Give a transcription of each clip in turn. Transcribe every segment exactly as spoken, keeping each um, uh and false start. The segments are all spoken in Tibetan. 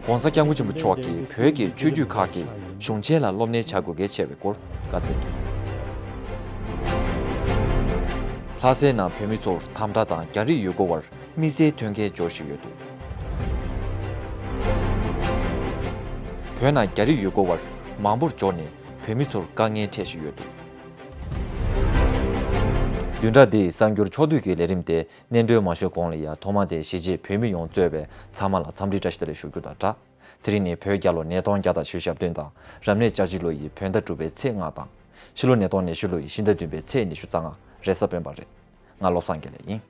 ༸གོང་ས་༸སྐྱབས་མགོན་ཆེན་པོ་མཆོག་གིས་བོད་ཀྱི་ཆོས་བརྒྱུད་ཁག་གི་གཞུང་ཆེན་ལ་སློབ་གཉེར་བྱ་དགོས་གལ་ཆེ་བའི་སྐོར་བཀའ་སྩལ་འདུག་ལྷ་སའི་ནང་བོད་མི་ཚོར་དམ་དྲག་དང་རྒྱ་རིགས་ཡུལ་སྐོར་བར་དམིགས་བསལ་མཐུན་རྐྱེན་སྦྱོར་བཞིན་ཡོད་འདུག་བོད་ནང་རྒྱ་རིགས་ཡུལ་སྐོར་བར་མང་པོར་འབྱོར་ནས་བོད་མི་ཚོར་དཀའ་ངལ་འཕྲད་བཞིན་ཡོད་འདུག་བདུན་ཕྲག་འདིའི་གསར་འགྱུར་ཕྱོགས་བསྡུས་ཀྱི་ལས་རིམ་དེ་སྙན་སྒྲོན་མ་ཞུས་གོང་ལ་ཡ་ཐོག་མ་དེ་གཞིས་བྱེས་བོད་མི་ཡོངས་གཙོས་པའི་ཚང་མ་ལ་འཚམས་འདྲི་བཀྲ་ཤིས་བདེ་ལེགས་ཞུ་རྒྱུ་དང་སྦྲགས། དེ་རིང་ནི་བོད་རྒྱལ་ལོ་ཉིས་སྟོང་བརྒྱ་དང་བཞི་བཅུ་ཞེ་བདུན་དང་རབ་གནས་ལྕགས་བྱི་ལོ་ཡི་བོད་ཟླ་དྲུག་པའི་ཚེས་ལྔ་དང་། ཕྱི་ལོ་ཉིས་སྟོང་ཉི་ཤུ་ལོ་ཡི་ཕྱི་ཟླ་བདུན་པའི་ཚེས་ཉི་ཤུ་རྩ་ལྔ། རེས་གཟའ་སྤེན་པ་རེད། ང་བློ་བཟང་དགེ་ལེགས་ཡིན།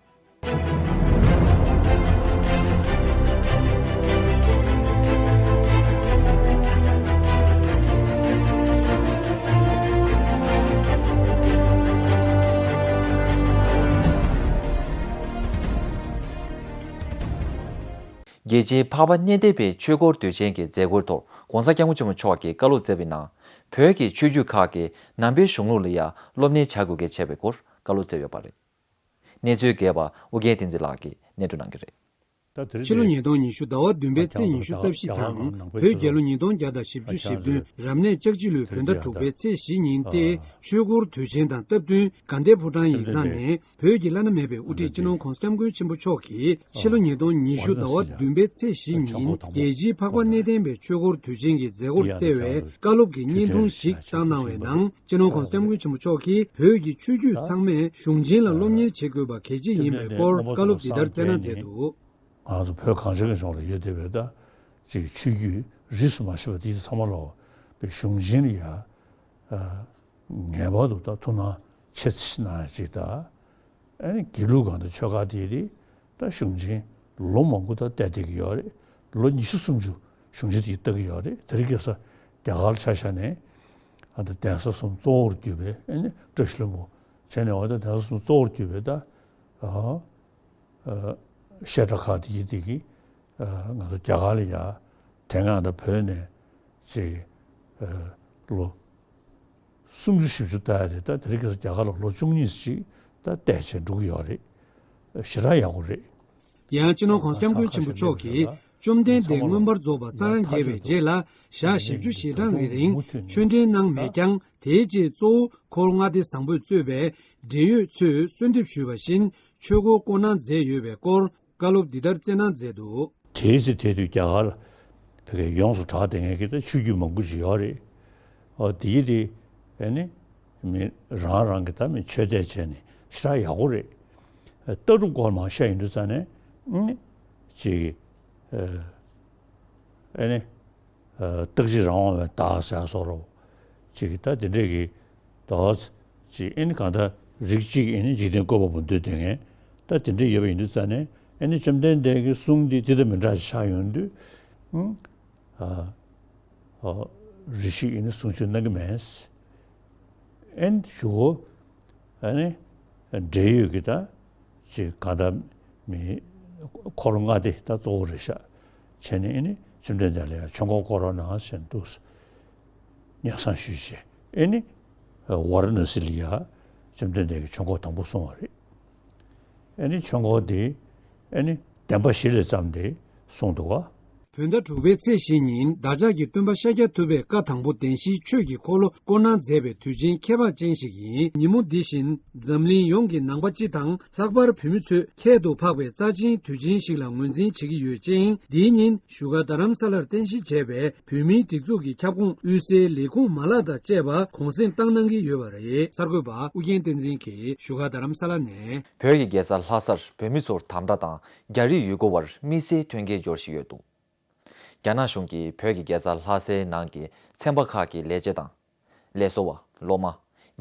རྒྱལ་སྤྱིའི་འཕགས་པ་གནས་བརྟན་པའི་ཆོས་འཁོར་དུས་ཆེན་གྱི་མཛད་སྒོའི་ཐོག་༸གོང་ས་༸སྐྱབས་མགོན་ཆེན་པོ་མཆོག་གིས་བཀའ་སློབ་སྩལ་བའི་ནང་། བོད་ཀྱི་ཆོས་བརྒྱུད་ཁག་གིས་ནང་པའི་གཞུང་ལུགས་ལ་ཡང་སློབ་གཉེར་བྱ་དགོས་གལ་ཆེ་བའི་སྐོར་བཀའ་སློབ་སྩལ་ཡོད་པ་རེད། གནས་ཚུལ་རྒྱས་པ་ཨུ་རྒྱན་བསྟན་འཛིན་ལགས་ཀྱིས་སྙན་སྒྲོན་གནང་གི་རེད། ཕྱི་ལོ་ཉིས་སྟོང་ཉི་ཤུ་ཟླ་བ་བདུན་པའི་ཚེས་ཉི་ཤུ་རྩ་བཞི་དང་བོད་རྒྱལ་ལོ་ཉིས་སྟོང་བརྒྱ་དང་བཞི་བཅུ་ཞེ་བདུན་རབ་གནས་ལྕགས་བྱི་ལོའི་བོད་ཟླ་དྲུག་པའི་ཚེས་བཞི་ཉིན་ཏེ་ཆོས་འཁོར་དུས་ཆེན་དང་སྟབས་བསྟུན་དགའ་ལྡན་ཕོ་བྲང་ཡིག་ཚང་ནས་བོད་ཀྱི་བླ་ན་མེད་པའི་དབུ་ཁྲིད་སྤྱི་ནོར་༸གོང་ས་༸སྐྱབས་མགོན་ཆེན་པོ་མཆོག་གིས་ཕྱི་ལོ་ཉིས་སྟོང་ཉི་ཤུ་ཟླ་བ་བདུན་པའི་ཚེས་བཞི་ཉིན་རྒྱལ་སྤྱིའི་འཕགས་པ་གནས་བརྟན་པའི་ཆོས་འཁོར་དུས་ཆེན་གྱི་མཛད་སྒོར་བསྩལ་བའི་བཀའ་སློབ་ཀྱི་བརྙན་ཐུང་ཞིག་བཏང་གནང་བའི་ནང་། སྤྱི་ནོར་༸གོང་ས་༸སྐྱབས་མགོན་ཆེན་པོ་མཆོག་གིས་བོད་ཀྱི་ཆོས་བརྒྱུད་ཚང་མས་གཞུང་ཆེན་ལ་སློབ་གཉེར་བྱེད་དགོས་པ་གལ་ཆེ་ཡིན་པའི་སྐོར་བཀའ་སློབ་འདི་ལྟར་སྩལ་གནང་མཛད་འདུག་ང་ཚོ་བོད་གངས་ཅན་གྱི་ལྗོངས་ལ་ཡོད་བསྡད་པའི་ད་ཅིག་ཆོས་བརྒྱུད་རིས་སུ་མ་ཆད་པ་དེ་ཚང་མ་ལོག་པའི་གཞུང་ཆེན་ལ་ཡ་ངེས་པར་དུ་ད་ཐུགས་སྣང་ཆེ་ཙམ་གནང་ཡ་ཅིག་ད། ཨ་ནི་དགེ་ལུགས་སྒང་དུ་ཆོས་ཁ་དེ་རེད། ད་གཞུང་ཆེན་ལོ་མང་པོ་ད་བསྡད་བསྡད་ཀྱི་ཡོད་རེད། ལོ་ཉི་ཤུ་སུམ་ཅུ་གཞུང་ཆེན་དེ་ལྟ་གི་ཡོད་རེད། དེ་རིང་ཁ་སང་རྒྱ་གར་ལ་ཆ་བཞག་ནས་ཨ་ད་གདན་ས་གསུམ་གཙོ་བོར་གྱུར་པའི་ཨ་ནི་བཀྲ་ཤིས་ལྷུན་པོ་བྱས་ནས་འོ་ད་གདན་ས་གསུམ་གཙོ་བོར་གྱུར་པའི་ད་ཨ་ཨ་བཤད་གྲྭ་ཁག་དེ་ཡི་དེ་གི་ཨ་ང་ཚོ་རྒྱ་གར་ལ་ཡ་དེ་སྔ་ད་བོད་ནས་ཅིག་ཨ་ལོ་སུམ་ཅུ་བཞི་བཅུ་ལྟ་ཡ་རེད། ད་དེ་རིང་ཁ་སང་རྒྱ་གར་ལ་ལོ་བཅུ་གཉིས་ཅིག་ད་བསྡད་བྱས་འགྲོ་གི་ཡོད་རེད། ཞེ་དྲག་ཡག་པོ་རེད། ཡང་སྤྱི་ནོར་༸གོང་ས་༸སྐྱབས་མགོན་ཆེན་པོ་མཆོག་གིས་བཅོམ་ལྡན་འདས་མངོན་པར་རྫོགས་པ་སངས་རྒྱས་པའི་རྗེས་ལ་ཞག་བཞི་བཅུ་ཞེ་གྲངས་ཀྱི་རིང་ཆོས་འབྲེལ་གནང་མེད་ཀྱང་། དེའི་རྗེས་གཙོ་བོ་འཁོར་ལྔ་སྡེ་བཟང་པོས་གཙོས་པའི་འབྲེལ་ཡོད་ཚོས་གསོལ་འདེབས་ཞུས་པ་བཞིན་ཆོས་འཁོར་བསྐོར་གནང་མཛད་ཡོད་པའི་སྐོར་བཀའ་སློབ་འདི་ལྟར་སྩལ་གནང་མཛད་འདུག་དེའི་ཚེ་དེ་དུས་རྒྱ་གར་ལ་ཕ་གིར་ཡོངས་སུ་གྲགས་བསྡད་མཁན་གྱི་ད་ཆོས་བརྒྱུད་མང་པོ་ཅིག་ཡོད་རེད། ཨོ་དེའི་དེ་ཨ་ནི་མི་རང་རང་གི་ད་མི་ཆོས་དད་བྱས་ནས་ཞེ་དྲག་ཡག་པོ་རེད། ལྟ་གྲུབ་སྐོར་མང་བཤད་ཡོང་དུས་ཙ་ནས་ཨ་ནི་ཅིག་ཨ་ནི་རྟག་གཅིག་རང་དབང་བའི་བདག་ཟེར་སོགས་རོ། ཅིག་ད་དེ་འདྲས་ཀྱི་ད་ཅིག་ཨ་ནི་གང་ལྟར་རིགས་གཅིག་ཨ་ནི་འཇིག་རྟེན་བཀོད་པ་པོ་འདོད་དེ་ངས་ད་དེ་འདྲས་ཡོད་པ་ཡིན་དུས་ཙ་ནས་ཨ་ནི་བཅོམ་ལྡན་འདས་ཀྱི་གསུང་འདི་དེ་དང་མི་འདྲ་ཞིག་ཆགས་ཡོང་དུས་ཨ་ཨ་རེ་ཞིག་ཨ་ནི་གསུང་ཆོས་གནང་གི་མེད། ཨ་ནི་ཞུ་བོ་ཨ་ནི་འབྲེལ་ཡོད་ཀྱི་ད། ཅིག་གང་ལྟར་མི་འཁོར་ལྔ་སྡེ་ད་གཙོ་བོ་རེད་ཤག་བྱས་ནས་ཨ་ནི་བཅོམ་ལྡན་འདས་ལ་ཡང་ཆོས་འཁོར་བསྐོར་རོགས་གནང་ཟེར་འདུག་སྙན་སེང་ཞུས་བྱས་ཨ་ནི་ཝཱ་ར་ཎ་སི་ལ་ཡ་བཅོམ་ལྡན་འདས་ཀྱིས་ཆོས་འཁོར་དང་པོ་གསུངས་པ་རེད། ཨ་ནི་ཆོས་འཁོར་དེ་ཨ་ནི་བདེན་པ་བཞི་ལས་བརྩམས་ཏེ་གསུངས་འདུག་ག་བོད་ཟླ་དྲུག་པའི་ཚེས་བཞི་ཉིན་བདག་ཅག་གི་སྟོན་པ་ཤཱཀྱ་ཐུབ་པས་བཀའ་དང་པོ་བདེན་བཞིའི་ཆོས་ཀྱི་འཁོར་ལོ་བསྐོར་གནང་མཛད་པའི་དུས་ཆེན་ཁྱད་འཕགས་ཅན་ཞིག་ཡིན། ཉིན་མོ་འདི་བཞིན་འཛམ་གླིང་ཡོངས་ཀྱི་ནང་པ་སྤྱི་དང་ལྷག་པར་བོད་མི་ཚོས་ཁྱད་དུ་འཕགས་པའི་རྩ་ཆེན་དུས་ཆེན་ཞིག་ལ་ངོས་འཛིན་བྱེད་ཀྱི་ཡོད་ཅིང་། འདིའི་ཉིན་བཞུགས་སྒར་རྡ་རམ་ས་ལར་རྟེན་གཞི་བྱས་པའི་བོད་མིའི་སྒྲིག་འཛུགས་ཀྱི་ཁྱབ་ཁོངས་དབུས་སའི་ལས་ཁུངས་མ་ལག་དང་བཅས་པ་གུང་སེང་བཏང་གནང་གི་ཡོད་པ་རེད། གསར་འགོད་པ་ཨུ་རྒྱན་བསྟན་འཛིན་གྱིས་བཞུགས་སྒར་རྡ་རམ་ས་ལ་ནས། བོད་ཀྱི་རྒྱལ་ས་ལྷ་སར་བོད་མི་ཚོར་དམ་དྲག་དང་རྒྱ་རིགས་ཡུལ་སྐོར་བར་དམིགས་བསལ་མཐུན་རྐྱེན་སྦྱོར་བཞིན་ཡོད་འདུག་རྒྱ་ནག་གཞུང་གིས་བོད་ཀྱི་རྒྱལ་ས་ལྷ་སའི་ནང་གི་ཚན་པ་ཁག་གི་ལས་བྱེད་དང་། ལས་བཟོ་བ། སློབ་མ།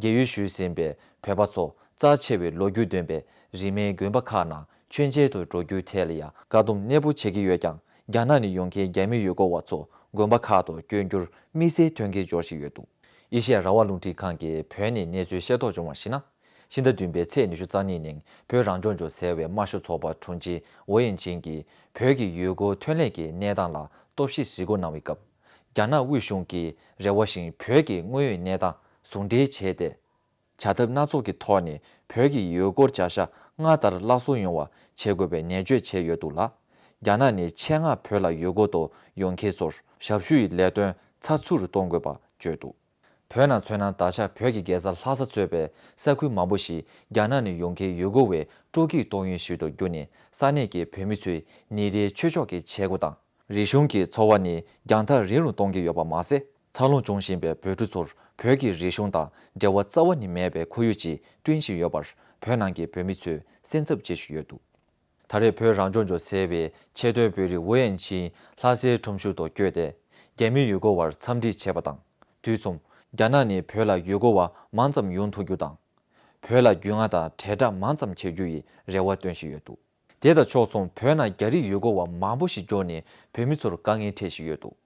རྒས་ཡོལ་ཞུས་ཟིན་པའི་བོད་པ་ཚོ་རྩ་ཆེ་བའི་ལོ་རྒྱུས་ལྡན་པའི་རིས་མེད་དགོན་པ་ཁག་ནང་མཆོད་མཇལ་དུ་འགྲོ་རྒྱུའི་ཐད་ལ་ཡང་བཀག་སྡོམ་གནས་སྤོ་བྱེད་ཀྱི་ཡོད་ཀྱང་། རྒྱ་ནག་ནས་ཡོང་མཁན་རྒྱ་མི་ཡུལ་སྐོར་བ་ཚོ་དགོན་པ་ཁག་ཏུ་བསྐྱོད་རྒྱུར་དམིགས་བསལ་མཐུན་རྐྱེན་སྦྱོར་བཞིན་ཡོད་འདུག་ཨེ་ཤེ་ཡ་རང་དབང་རླུང་འཕྲིན་ཁང་གིས་བོད་ནས་གནས་ཚུལ་ཤེས་རྟོགས་བྱུང་བར་གཞིགས་ན། ཕྱི་ཟླ་བདུན་པའི་ཚེས་ཉི་ཤུ་རྩ་གཉིས་ཉིན་བོད་རང་སྐྱོང་ལྗོངས་ཟེར་བའི་དམར་ཤོག་ཚོགས་པ་དྲུང་ཆེ་ཝེ་ཡིན་ཆིན་གྱིས་བོད་ཀྱི་ཡུལ་སྐོར་ཐོན་ལས་ཀྱི་གནས་སྟངས་ལ་རྟོག་ཞིབ་གཟིགས་སྐོར་གནང་བའི་སྐབས། རྒྱ་ནག་དབུས་གཞུང་གིས་རེ་བ་བཞིན་བོད་ཀྱི་དངོས་ཡོད་གནས་སྟངས་ཟུང་འབྲེལ་བྱས་ཏེ། བྱ་ཐབས་སྣ་ཚོགས་ཀྱི་ཐོག་ནས་བོད་ཀྱི་ཡུལ་སྐོར་བྱ་གཞག་སྔར་ལྟར་སླར་གསོ་ཡོང་བ་བྱེད་དགོས་པའི་ནན་བརྗོད་བྱས་ཡོད་འདུག་ལ། རྒྱ་ནག་ནས་ཆེད་མངགས་བོད་ལ་ཡུལ་སྐོར་དུ་ཡོང་མཁན་ཚོར་ཞབས་ཞུ་ཡི་ལས་དོན་ཚགས་ཚུད་རུ་གཏོང་དགོས་པ་བརྗོད་འདུག་བོད་ནང་མཚོན་ན། ད་ཆ་བོད་ཀྱི་རྒྱལ་ས་ལྷ་ས་གཙོས་པའི་ས་ཁུལ་མང་པོ་ཞིག་རྒྱ་ནག་ནས་ཡོང་མཁན་ཡུལ་སྐོར་བའི་སྤྲོ་སྐྱིད་གཏོང་ཡུལ་ཞིག་ཏུ་གྱུར་ནས། ས་གནས་ཀྱི་བོད་མི་ཚོས་ཉིན་རེའི་ཆོས་ཕྱོགས་ཀྱི་བྱེད་སྒོ་དང་། རིག་གཞུང་གི་འཚོ་བ་ནི་རྒྱང་ཐག་རིང་རུ་གཏོང་གི་ཡོད་པ་མ་ཟད། འཚར་ལོངས་བྱུང་བཞིན་པའི་བོད་ཕྲུག་ཚོར་བོད་ཀྱི་རིག་གཞུང་དང་འབྲེལ་བ་རྩ་བ་ནས་མེད་པའི་ཁོར་ཡུག་ཅིག་བསྐྲུན་བཞིན་ཡོད་པར། བོད་ནང་གི་བོད་མི་ཚོས་སེམས་འཚབ་བྱེད་བཞིན་ཡོད་འདུག་ད་རེས་བོད་རང་སྐྱོང་ལྗོངས་ཟེར་བའི་ཆེས་མཐོའི་བོད་རིགས་ཝུའུ་ཨན་ཆིང་ལྷ་སའི་ཁྲོམ་གཞུང་དུ་བསྐྱོད་དེ། རྒྱ་མི་ཡུལ་སྐོར་བར་འཚམས་འདྲི་བྱས་པ་དང་དུས་མཚུངས། རྒྱ་ནག་ནས་བོད་ལ་ཡུལ་སྐོར་བ་མང་ཙམ་ཡོང་ཐུབ་རྒྱུ་དང་། བོད་ལ་རྒྱུས་མངའ་དང་དྲིལ་བསྒྲགས་མང་ཙམ་བྱེད་རྒྱུ་ཡི་རེ་བ་བཏོན་བཞིན་ཡོད་འདུག་དེ་དང་ཕྱོགས་མཚུངས། བོད་ནང་རྒྱ་རིགས་ཡུལ་སྐོར་བ་མང་པོ་ཞིག་འབྱོར་ནས་བོད་མི་ཚོར་དཀའ་ངལ་འཕྲད་བཞིན་ཡོད་འདུག་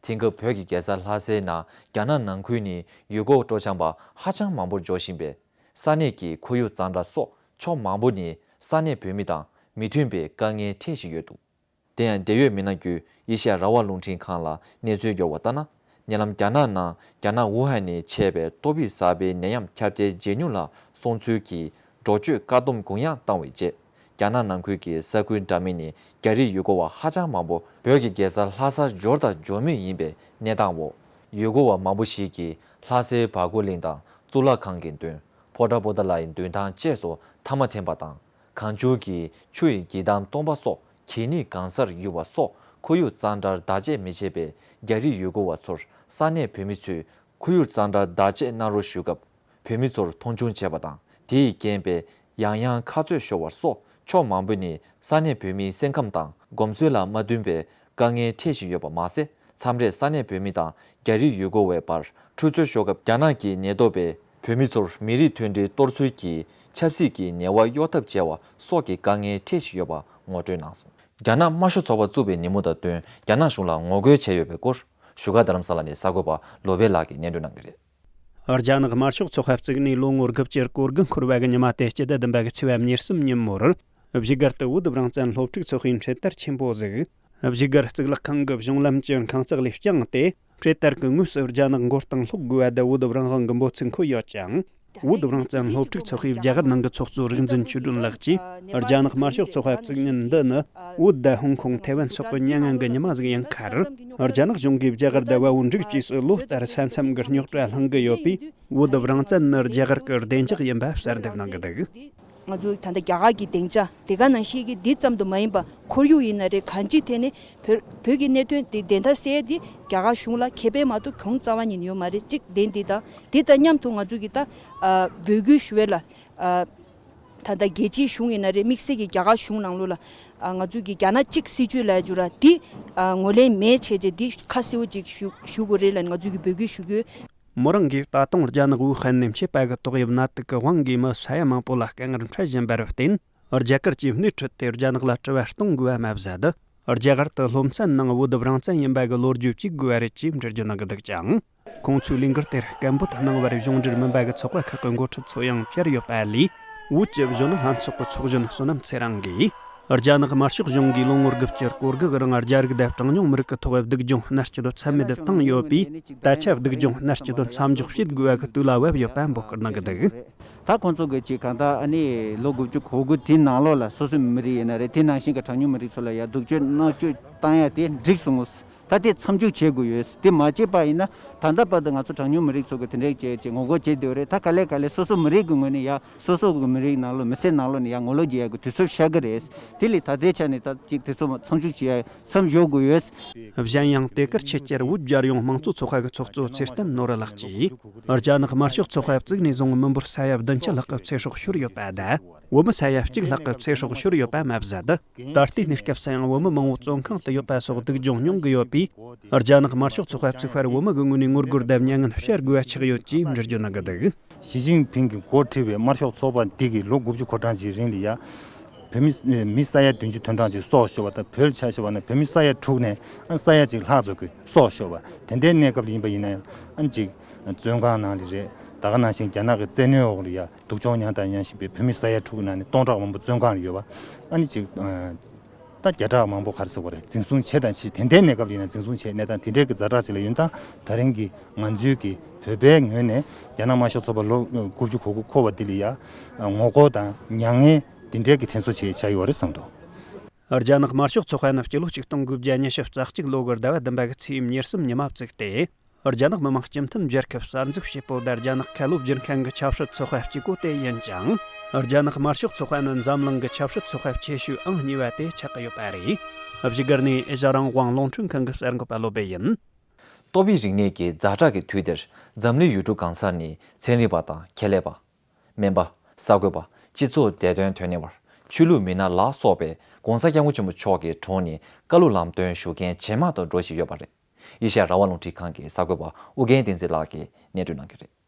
དེང་སྐབས་བོད་ཀྱི་རྒྱལ་ས་ལྷ་སའི་ནང་རྒྱ་ནག་ནང་ཁུལ་ནས་ཡུལ་སྐོར་སྤྲོ་འཆམ་པ་ཧ་ཅང་མང་པོར་འབྱོར་བཞིན་པས། ས་གནས་ཀྱི་ཁོར་ཡུག་གཙང་སྦྲ་སོགས་ཕྱོགས་མང་པོ་ནས་ས་གནས་བོད་མི་དང་མི་མཐུན་པའི་དཀའ་ངལ་འཕྲད་བཞིན་ཡོད་འདུག་དེ་ཡང་འབྲེལ་ཡོད་མི་སྣ་བརྒྱུད་ཨེ་ཤ་ཡ་རང་དབང་རླུང་འཕྲིན་ཁང་ལ་གནས་ཚུལ་འབྱོར་བ་ལྟར་ན། ཉེ་ལམ་རྒྱ་ནག་ནང་རྒྱ་ནག་ཝུ་ཧན་ནས་མཆེད་པའི་ཏོག་དབྱིབས་གསར་པའི་ནད་ཡམས་ཁྱབ་གདལ་ཇེ་ཉུང་ལ་སོང་ཚུལ་གྱི་འགྲོ་སྐྱོད་བཀག་སྡོམ་གུ་ཡངས་བཏང་བའི་རྗེས། རྒྱ་ནག་ནང་ཁུལ་གྱི་ས་ཁུལ་འདྲ་མིན་ནས་རྒྱ་རིགས་ཡུལ་སྐོར་བ་ཧ་ཅང་མང་པོ་བོད་ཀྱི་རྒྱལ་ས་ལྷ་སར་འབྱོར་དང་འབྱོར་མུས་ཡིན་པའི་གནས་སྟངས་འོག་ཡུལ་སྐོར་བ་མང་པོ་ཞིག་གིས་ལྷ་སའི་བ་གོ་གླིང་དང་གཙུག་ལག་ཁང་གི་མདུན། ཕོ་བྲང་པོ་ཏཱ་ལའི་མདུན་ཐང་བཅས་སུ་ཐ་མག་འཐེན་པ་དང་། གངས་ཆུ་གི་ཆུ་ཡི་འགྱིག་དམ་སྟོང་པ་སོགས་གད་སྙིགས་གང་སར་གཡུག་པ་སོགས་ཁོར་ཡུག་གཙང་སྦྲར་བདག་གཅེས་མི་བྱེད་པའི་རྒྱ་རིགས་ཡུལ་སྐོར་བ་ཚོར་ས་གནས་བོད་མི་ཚོས་ཁོར་ཡུག་གཙང་སྦྲར་བདག་གཅེས་གནང་རོགས་ཞུ་སྐབས། བོད་མི་ཚོར་མཐོང་ཆུང་བྱས་པ་དང་། དེ་ཡི་རྐྱེན་པས་ཡང་ཡང་ཁ་རྩོད་ཤོར་བ་སོགས་ཕྱོགས་མང་པོ་ནས་ས་གནས་བོད་མིའི་སེམས་ཁམས་དང་གོམས་སྲོལ་ལ་མ་མཐུན་པའི་དཀའ་ངལ་འཕྲད་བཞིན་ཡོད་པ་མ་ཟད། མཚམས་རེ་ས་གནས་བོད་མི་དང་རྒྱ་རིགས་ཡུལ་སྐོར་བའི་བར་འཁྲུག་རྩོད་ཤོར་སྐབས། རྒྱ་ནག་གི་ཉེན་རྟོག་པས་བོད་མི་ཚོར་མི་རིགས་མཐུན་སྒྲིལ་གཏོར་ཚུལ་གྱིས་ཆབ་སྲིད་ཀྱི་ངལ་བ་གཡོག་ཐབས་བྱས་པ་སོགས་ཀྱི་དཀའ་ངལ་འཕྲད་བཞིན་ཡོད་པ་ངོ་སྤྲོད་གནང་སོང་། རྒྱ་ནག་དམར་ཤོག་ཚོགས་པ་བཙུགས་པའི་ཉིན་མོ་དང་བསྟུན། རྒྱ་ནག་གཞུང་ལ་ངོ་རྒོལ་བྱས་ཡོད་པའི་སྐོར། བཞུགས་སྒར་རྡ་རམ་ས་ལ་ནས་གསར་འགོད་པ་བློ་བྷེ་ལགས་ཀྱིས་སྙན་སྒྲོན་གནང་གི་རེད། རྒྱ་ནག་དམར་ཤོག་ཚོགས་པ་བཙུགས་ནས་ལོ་ངོ་དགུ་བཅུ་སྐོར་དགུ་འཁོར་བ་གི་ཉི་མ་དེ། སྤྱི་ཟླ་བདུན་པ་གི་ཚེས་པ་ཉེར་གསུམ་ཉིན་མོར། བཞུགས་སྒར་དུ་བོད་རང་བཙན་སློབ་ཕྲུག་ཚོགས་པའི་འཕྲེད་དར་ཆེན་པོ་ཟིག་བཞུགས་སྒར་གཙུག་ལག་ཁང་གི་གཞུང་ལམ་གྱི་ཁང་བརྩེགས་ལས་བརྐྱངས་ཏེ། འཕྲེད་དར་གྱི་ངོས་སུ་རྒྱ་ནག་མགོ་རྟིང་སློག་དགོས་པ་དང་བོད་རང་དབང་གི་འབོད་ཚིག་འཁོད་ཡོད་ཅིང་། བོད་རང་བཙན་སློབ་ཕྲུག་ཚོགས་པའི་རྒྱ་གར་ནང་གི་ཚོགས་གཙོ་རིག་འཛིན་ཆོས་སྒྲོན་ལགས་ཀྱིས། རྒྱ་ནག་དམར་ཤོག་ཚོགས་པ་བཙུགས་ཉིན་འདི་ནི་བོད་དང་ཧོང་ཀོང་། ཐེ་ཝན་སོགས་ཀྱི་མྱ་ངན་གྱི་ཉི་མ་ཟིག་ཡིན་ཁར། རྒྱ་ནག་གཞུང་གིས་རྒྱ་གར་དང་བལ་བོ་འབྲུག་བཅས་སུ་ལོ་ལྟར་ས་མཚམས་ཀྱི་རྙོག་དྲ་བསླང་གི་ཡོད་པས། བོད་རང་བཙན་ནི་རྒྱ་གར་གྱི་བདེ་འཇགས་ཡིན་པ་གསལ་འདེབས་གནང་གི་འདུག་ང་ཚོ་ད་ལྟ་རྒྱ་གར་གྱི་སྡིངས་ཆ་དེ་ག་ནང་བཞིན་གྱི་འདི་ཙམ་དུ་མ་ཡིན་པ། ཁོར་ཡུག་ཡིན་ན་རེད། གང་ཅིའི་ཐད་ནས་བོད་བོད་ཀྱི་གནད་དོན་དེ་བདེན་མཐའ་གསལ་དེ་རྒྱ་གར་གཞུང་ལ་ཁེ་ཕན་མ་གཏོགས་གྱོང་རྩ་བ་ཉིད་ཡོད་མ་རེད། གཅིག་བདེན་འདི་དང་། དེ་དང་མཉམ་དུ་ང་ཚོ་གི་ད་ཨ་འབོད་སྐུལ་ཞུ་བ་ལ། ཨ་ད་ལྟ་རྒྱལ་སྤྱིའི་གཞུང་ཡིན་ན་རེད། དམིགས་བསལ་གྱི་རྒྱ་གར་གཞུང་ནང་ལོགས་ལ་ཨ་ང་ཚོ་གི་རྒྱ་ནག་གཅིག་སྲིད་བྱུས་ལབ་རྒྱུ་ར་འདི་ཨ་ངོས་ལེན་མེད་བྱས་རྗེས་འདི་ཁ་གསལ་པོ་ཅིག་ཞུ་ཞུ་དགོས་རེད་ལབ་ནས་ང་ཚོ་གི་འབོད་སྐུལ་ཞུ་གི་ཡོད། མོ་རང་གིས་ད་དུང་རྒྱ་ནག་ཝུ་ཧན་ནས་མཆེད་པ་གི་ཏོག་དབྱིབས་ནད་དུག་གི་དབང་གིས་མི་ས་ཡ་མང་པོ་ལ་དཀའ་ངལ་འཕྲད་བཞིན་པར་བརྟེན། རྒྱ་གར་གྱིས་སྣེ་ཁྲིད་དེ་རྒྱ་ནག་ལ་དྲི་བ་གཏོང་དགོས་པ་མ་ཟད། རྒྱ་གར་དུ་སློབ་ཚན་ནང་བོད་རང་བཙན་ཡིན་པ་གི་ལོ་རྒྱུས་བཅུག་དགོས་པ་རེད་ཅེས་འགྲེལ་བརྗོད་གནང་གི་འདུག་ཅིང་། ཁོང་ཚོའི་ལས་འགུལ་དེར་སྐད་འབོད་གནང་བར་གཞུང་འབྲེལ་མིན་པ་གི་ཚོགས་པ་ཁག་གི་འགོ་ཁྲིད་ཚོ་ཡང་བཅར་ཡོད་པ་ལས། བོད་ཀྱི་གཞོན་ནུ་ལྷན་ཚོགས་ཀྱི་ཚོགས་གཞོན་བསོད་ནམས་ཚེ་རིང་གིས། རྒྱ་ནག་དམར་ཤོག་གཞུང་གིས་ལོ་ངོ་དགུ་བཅུ་སྐོར་དགུ་གི་རིང་རྒྱ་རིགས་དང་གྲངས་ཉུང་མི་རིགས་ཀྱི་ཐོག་སྡུག་སྦྱོང་མནར་གཅོད་ཚད་མེད་དུ་བཏང་ཡོད་པས། ད་ཆ་སྡུག་སྦྱོང་མནར་གཅོད་མཚམས་འཇོག་བྱེད་དགོས་པ་གི་དུས་ལ་བབ་ཡོད་པ་འབོད་སྐུལ་གནང་གི་འདུག་ད་ཁོང་ཚོ་གི་ཅིག་གང་ལྟར་ཨ་ནི་ལོ་དགུ་བཅུ་གོ་དགུ་དེའི་ནང་ལོགས་ལ་སོ་སོའི་མི་རིགས་ཡིན་ན་རེད། དེ་ནང་བཞིན་གྱི་གྲངས་ཉུང་མི་རིགས་ཚོ་ལ་ཡ་སྡུག་སྦྱོང་མནར་གཅོད་བཏང་ཡ་དེ་འགྲིག་སོང་ངོ་། ད་དེ་མཚམས་འཇོག་བྱེད་དགོས་ཡོད། དེ་མ་བྱས་པ་ཡིན་ན་ད་ལྟ་བར་དུ་ང་ཚོ་གྲངས་ཉུང་མི་རིགས་ཚོ་གི་དེ་འདྲའི་ཅིག་ཅིག་ངོ་རྒོལ་བྱེད་བསྡད་ཡོད་རེད། ད་ག་ལེ་ག་ལེ་སོ་སོ་མི་རིགས་ཀྱི་ངོས་ནས་ཡ་སོ་སོ་གི་མི་རིགས་ནང་ལོགས་མི་སེར་ནང་ལོགས་ནས་ཡ་ངོ་ལོག་རྒྱག་ཡ་གི་དུས་ཚོད་ཤར་གི་རེད། དེ་ལས་ད་ལྟའི་ཆ་ནས་ད་ཅིག་དེ་ཚོ་མཚམས་འཇོག་བྱེད་ཡ་མཚམས་འཇོག་དགོས་ཡོད། གཞན་ཡང་དེ་གར་ཆེད་བཅར་བོད་རྒྱལ་ཡོངས་དམངས་གཙོ་ཚོགས་པ་གི་ཚོགས་གཙོ་ཚེ་བརྟན་ནོར་བུ་ལགས་ཀྱིས། རྒྱ་ནག་དམར་ཤོག་ཚོགས་པ་བཙུགས་ནས་བཟུང་མི་འབོར་ས་ཡ་བདུན་ཅུ་ལྷག་གི་ཚེ་སྲོག་ཤོར་ཡོད་པ་དང་། བོད་མི་ས་ཡ་གཅིག་ལྷག་གི་ཚེ་སྲོག་ཤོར་ཡོད་པ་མ་ཟད། ད་ལྟའི་གནས་སྐབས་སུ་ཡང་བོད་མི་མང་བོ་བཙོན་ཁང་དུ་ཡོད་པ་སོགས་སྡུག་སྦྱོང་མྱོང་གི་ཡོད་པས། རྒྱ་ནག་དམར་ཤོག་ཚོགས་པ་བཙུགས་པར་བོད་མི་གི་ངོས་ནས་ངོ་རྒོལ་དང་མྱ་ངན་བྱ་དགོས་པ་ཆགས་ཡོད་ཅེས་འགྲེལ་བརྗོད་གནང་གི་འདུག་ཞི་ཅིན་ཕིང་གིས་འགོ་ཁྲིད་པའི་དམར་ཤོག་ཚོགས་པ་འདི་གིས་ལོ་དགུ་བཅུ་གོ་གྲངས་ཀྱི་རིང་ལ་ཡ། བོད་མི་མི་ས་ཡ་བདུན་ཅུ་དོན་གྲངས་ཀྱི་སྲོག་ཤོར་བ་དང་། བོད་ཆ་བཞག་པ་ན་བོད་མི་ས་ཡ་དྲུག་ནས་ཨ་ས་ཡ་གཅིག་ལྷག་ཙམ་གྱི་སྲོག་ཤོར་བ། དེ་འདྲའི་གནས་སྐབས་ལ་ཡིན་པ་ཡིན་ན་ཡང་ཨ་ཅིག་བཙོན་ཁང་ནང་ལ་རེད། ད་ག་ནང་བཞིན་རྒྱ་ནག་གི་བཙན་གནོན་འོག་ལ་ཡ་སྡུག་སྦྱོང་མྱངས་དང་མྱང་བཞིན་པའི་བོད་མི་ས་ཡ་དྲུག་གི་ནང་ནས་སྟོང་ཕྲག་མང་པོ་བཙོན་ཁང་ལ་ཡོད་པ། ཨ་ནི་ཅིག་ད་བརྒྱ་ཕྲག་མང་པོ་ག་རེ་ཟེར་དགོས་རེད། འཛིན་བཟུང་བྱས་དང་བྱེད། དེ་འདྲའི་གནས་སྐབས་ལ་ཡིན་ན་འཛིན་བཟུང་བྱས་གནས་སྟངས་དེ་འདྲའི་གི་ཛ་དྲག་ཅིག་ལ་ཡོད་ཙང་། ད་རིང་གི་ང་ཚོའི་གི་བོད་པའི་ངོས་ནས་རྒྱ་ནག་དམར་ཤོག་ཚོགས་པ་ལོ་དགུ་བཅུ་གོ་དགུ་འཁོར་བ་འདི་ལ་ཡ་ངོ་རྒོལ་དང་མྱ་ངན་འདི་འདྲའི་གི་དྲན་གསོ་བྱེད་བྱ་ཡོད་རེད་བསམ་འདུག་རྒྱ་ནག་དམར་ཤོག་ཚོགས་པ་ནི་སྤྱི་ལོ་ཆིག་སྟོང་དགུ་བརྒྱ་ཉི་ཤུ་རྩ་གཅིག་ལོ་གི་ཟླ་བ་བདུན་པ་གི་ཚེས་ཉེར་གསུམ་ཉི་མ་བཙུགས་ཏེ། རྒྱ་ནག་མི་དམངས་སྤྱི་མཐུན་རྒྱལ་ཁབ་གསར་འཛུགས་བྱེད་པོ་དང་རྒྱ་ནག་ཁ་ལོ་བསྒྱུར་མཁན་གྱི་ཆབ་སྲིད་ཚོགས་པ་གཅིག་པོ་དེ་ཡིན་ཅིང་། རྒྱ་ནག་དམར་ཤོག་ཚོགས་པ་ནི་འཛམ་གླིང་གི་ཆབ་སྲིད་ཚོགས་པ་ཆེ་ཤོས་ཨང་གཉིས་པ་དེ་ཆགས་ཀྱི་ཡོད་པ་རེད། བཞུགས་སྒར་ནས་ཨེ་ཤ་རང་དབང་རླུང་འཕྲིན་ཁང་གི་གསར་འགོད་པ་བློ་བྷེ་ཡིན། ཏོའུ་ཡི་རིག་གནས་ཀྱི་ཛ་དྲག་གི་དུས་འདིར། འཛམ་གླིང་ཡུལ་གྲུ་གང་སར་ནས་ཚན་རིག་པ་དང་ཁྱད་ལས་པ། སྨན་པ། གསར་འགོད་པ། སྤྱི་ཚོགས་བདེ་དོན་དོན་གཉེར་བ། ཆོས་ལུགས་མི་སྣ་ལ་སོགས་པའི་༧གོང་ས་༧སྐྱབས་མགོན་ཆེན་པོ་མཆོག་གི་དྲུང་ནས་བཀའ་སློབ་ལམ་སྟོན་ཞུ་མཁན་ཇེ་མང་དུ་འགྲོ་བཞིན་ཡོད་པ་རེད། ཨེ་ཤ་ཡ་རང་དབང་རླུང་འཕྲིན་ཁང་གི་གསར་འགོད་པ་ཨུ་རྒྱན་བསྟན་འཛིན་ལགས་ཀྱིས་སྙན་སྒྲོན་གནང་གི་རེད།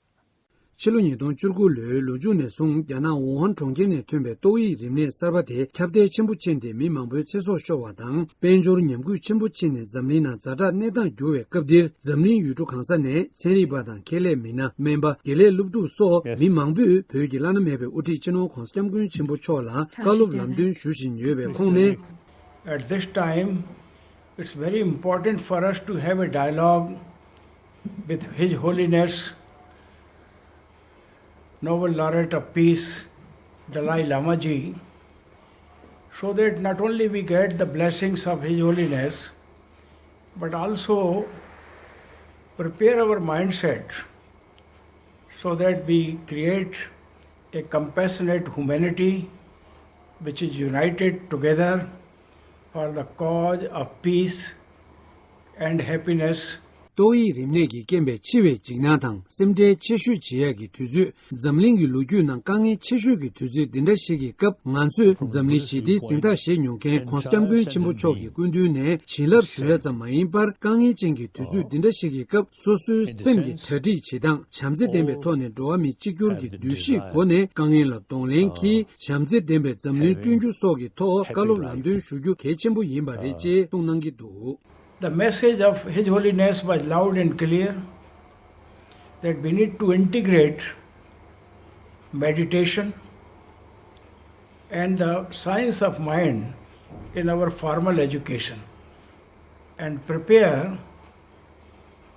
ཕྱི་ལོ་ཉིས་སྟོང་བཅུ་དགུ་ལོའི་ལོ་མཇུག་ནས་བཟུང་རྒྱ་ནག་ཝུ་ཧན་གྲོང་ཁྱེར་ནས་ཐོན་པའི་ཏོག་དབྱིབས་རིམས་ནད་གསར་པ་དེ་ཁྱབ་གདལ་ཆེན་པོ་ཕྱིན་ཏེ་མི་མང་པོའི་ཚེ་སྲོག་ཤོར་བ་དང་། དཔལ་འབྱོར་ཉམས་རྒུད་ཆེན་པོ་ཕྱིན་ནས་འཛམ་གླིང་ནང་ཛ་དྲག་གནས་སྟངས་འགྱུར་བའི་སྐབས་འདིར། འཛམ་གླིང་ཡུལ་གྲུ་གང་ས་ནས་ཚན་རིག་པ་དང་ཁྱད་ལས་མི་སྣ། སྨན་པ། དགེ་ལས་སློབ་ཕྲུག་སོགས་མི་མང་པོས་བོད་ཀྱི་བླ་ན་མེད་པའི་དབུ་ཁྲིད་སྤྱི་ནོར་༧གོང་ས་༧སྐྱབས་མགོན་ཆེན་པོ་མཆོག་ལ་བཀའ་སློབ་ལམ་སྟོན་ཞུ་བཞིན་ཡོད་པའི་ཁོངས་ནས། At this time, it's very important for us to have a dialogue with His Holiness Nobel Laureate of Peace, Dalai Lama ji, so that not only we get the blessings of His Holiness, but also prepare our mindset so that we create a compassionate humanity which is united together for the cause of peace and happiness. ཏོག་དབྱིབས་རིམས་ནད་ཀྱི་རྐྱེན་པས་འཆི་བའི་འཇིགས་སྣང་དང་སེམས་ཁྲལ་ཆེ་ཤོས་བྱེད་ཡག་གི་དུས་ཚོད། འཛམ་གླིང་གི་ལོ་རྒྱུས་ནང་དཀའ་ངལ་ཆེ་ཤོས་ཀྱི་དུས་ཚོད་འདི་འདྲ་ཞིག་གི་སྐབས། ང་ཚོས་འཛམ་གླིང་ཞི་བདེའི་གཟེངས་རྟགས་བཞེས་མྱོང་མཁན་༧གོང་ས་༧སྐྱབས་མགོན་ཆེན་པོ་མཆོག་གི་སྐུ་མདུན་ནས་བྱིན་རླབས་ཞུ་ཡ་ཙམ་མ་ཡིན་པར། དཀའ་ངལ་ཅན་གྱི་དུས་ཚོད་འདི་འདྲ་ཞིག་གི་སྐབས། སོ་སོའི་སེམས་ཀྱི་གྲ་སྒྲིག་བྱེད་སྟངས། བྱམས་བརྩེ་ལྡན་པའི་ཐོག་ནས་འགྲོ་བ་མི་གཅིག་གྱུར་གྱི་འདུ་ཤེས་སྒོ་ནས་དཀའ་ངལ་ལ་གདོང་ལེན་གྱིས། བྱམས་བརྩེ་ལྡན་པའི་འཛམ་གླིང་བསྐྲུན་རྒྱུ་སོགས་ཀྱི་ཐོག་བཀའ་སློབ་ལམ་སྟོན་ཞུ་རྒྱུ་གལ་ཆེན་པོ་ཡིན་པ་རེད་ཅེས་གསུངས་གནང་གི་འདུག། The message of His Holiness was loud and clear that we need to integrate meditation and the science of mind in our formal education and prepare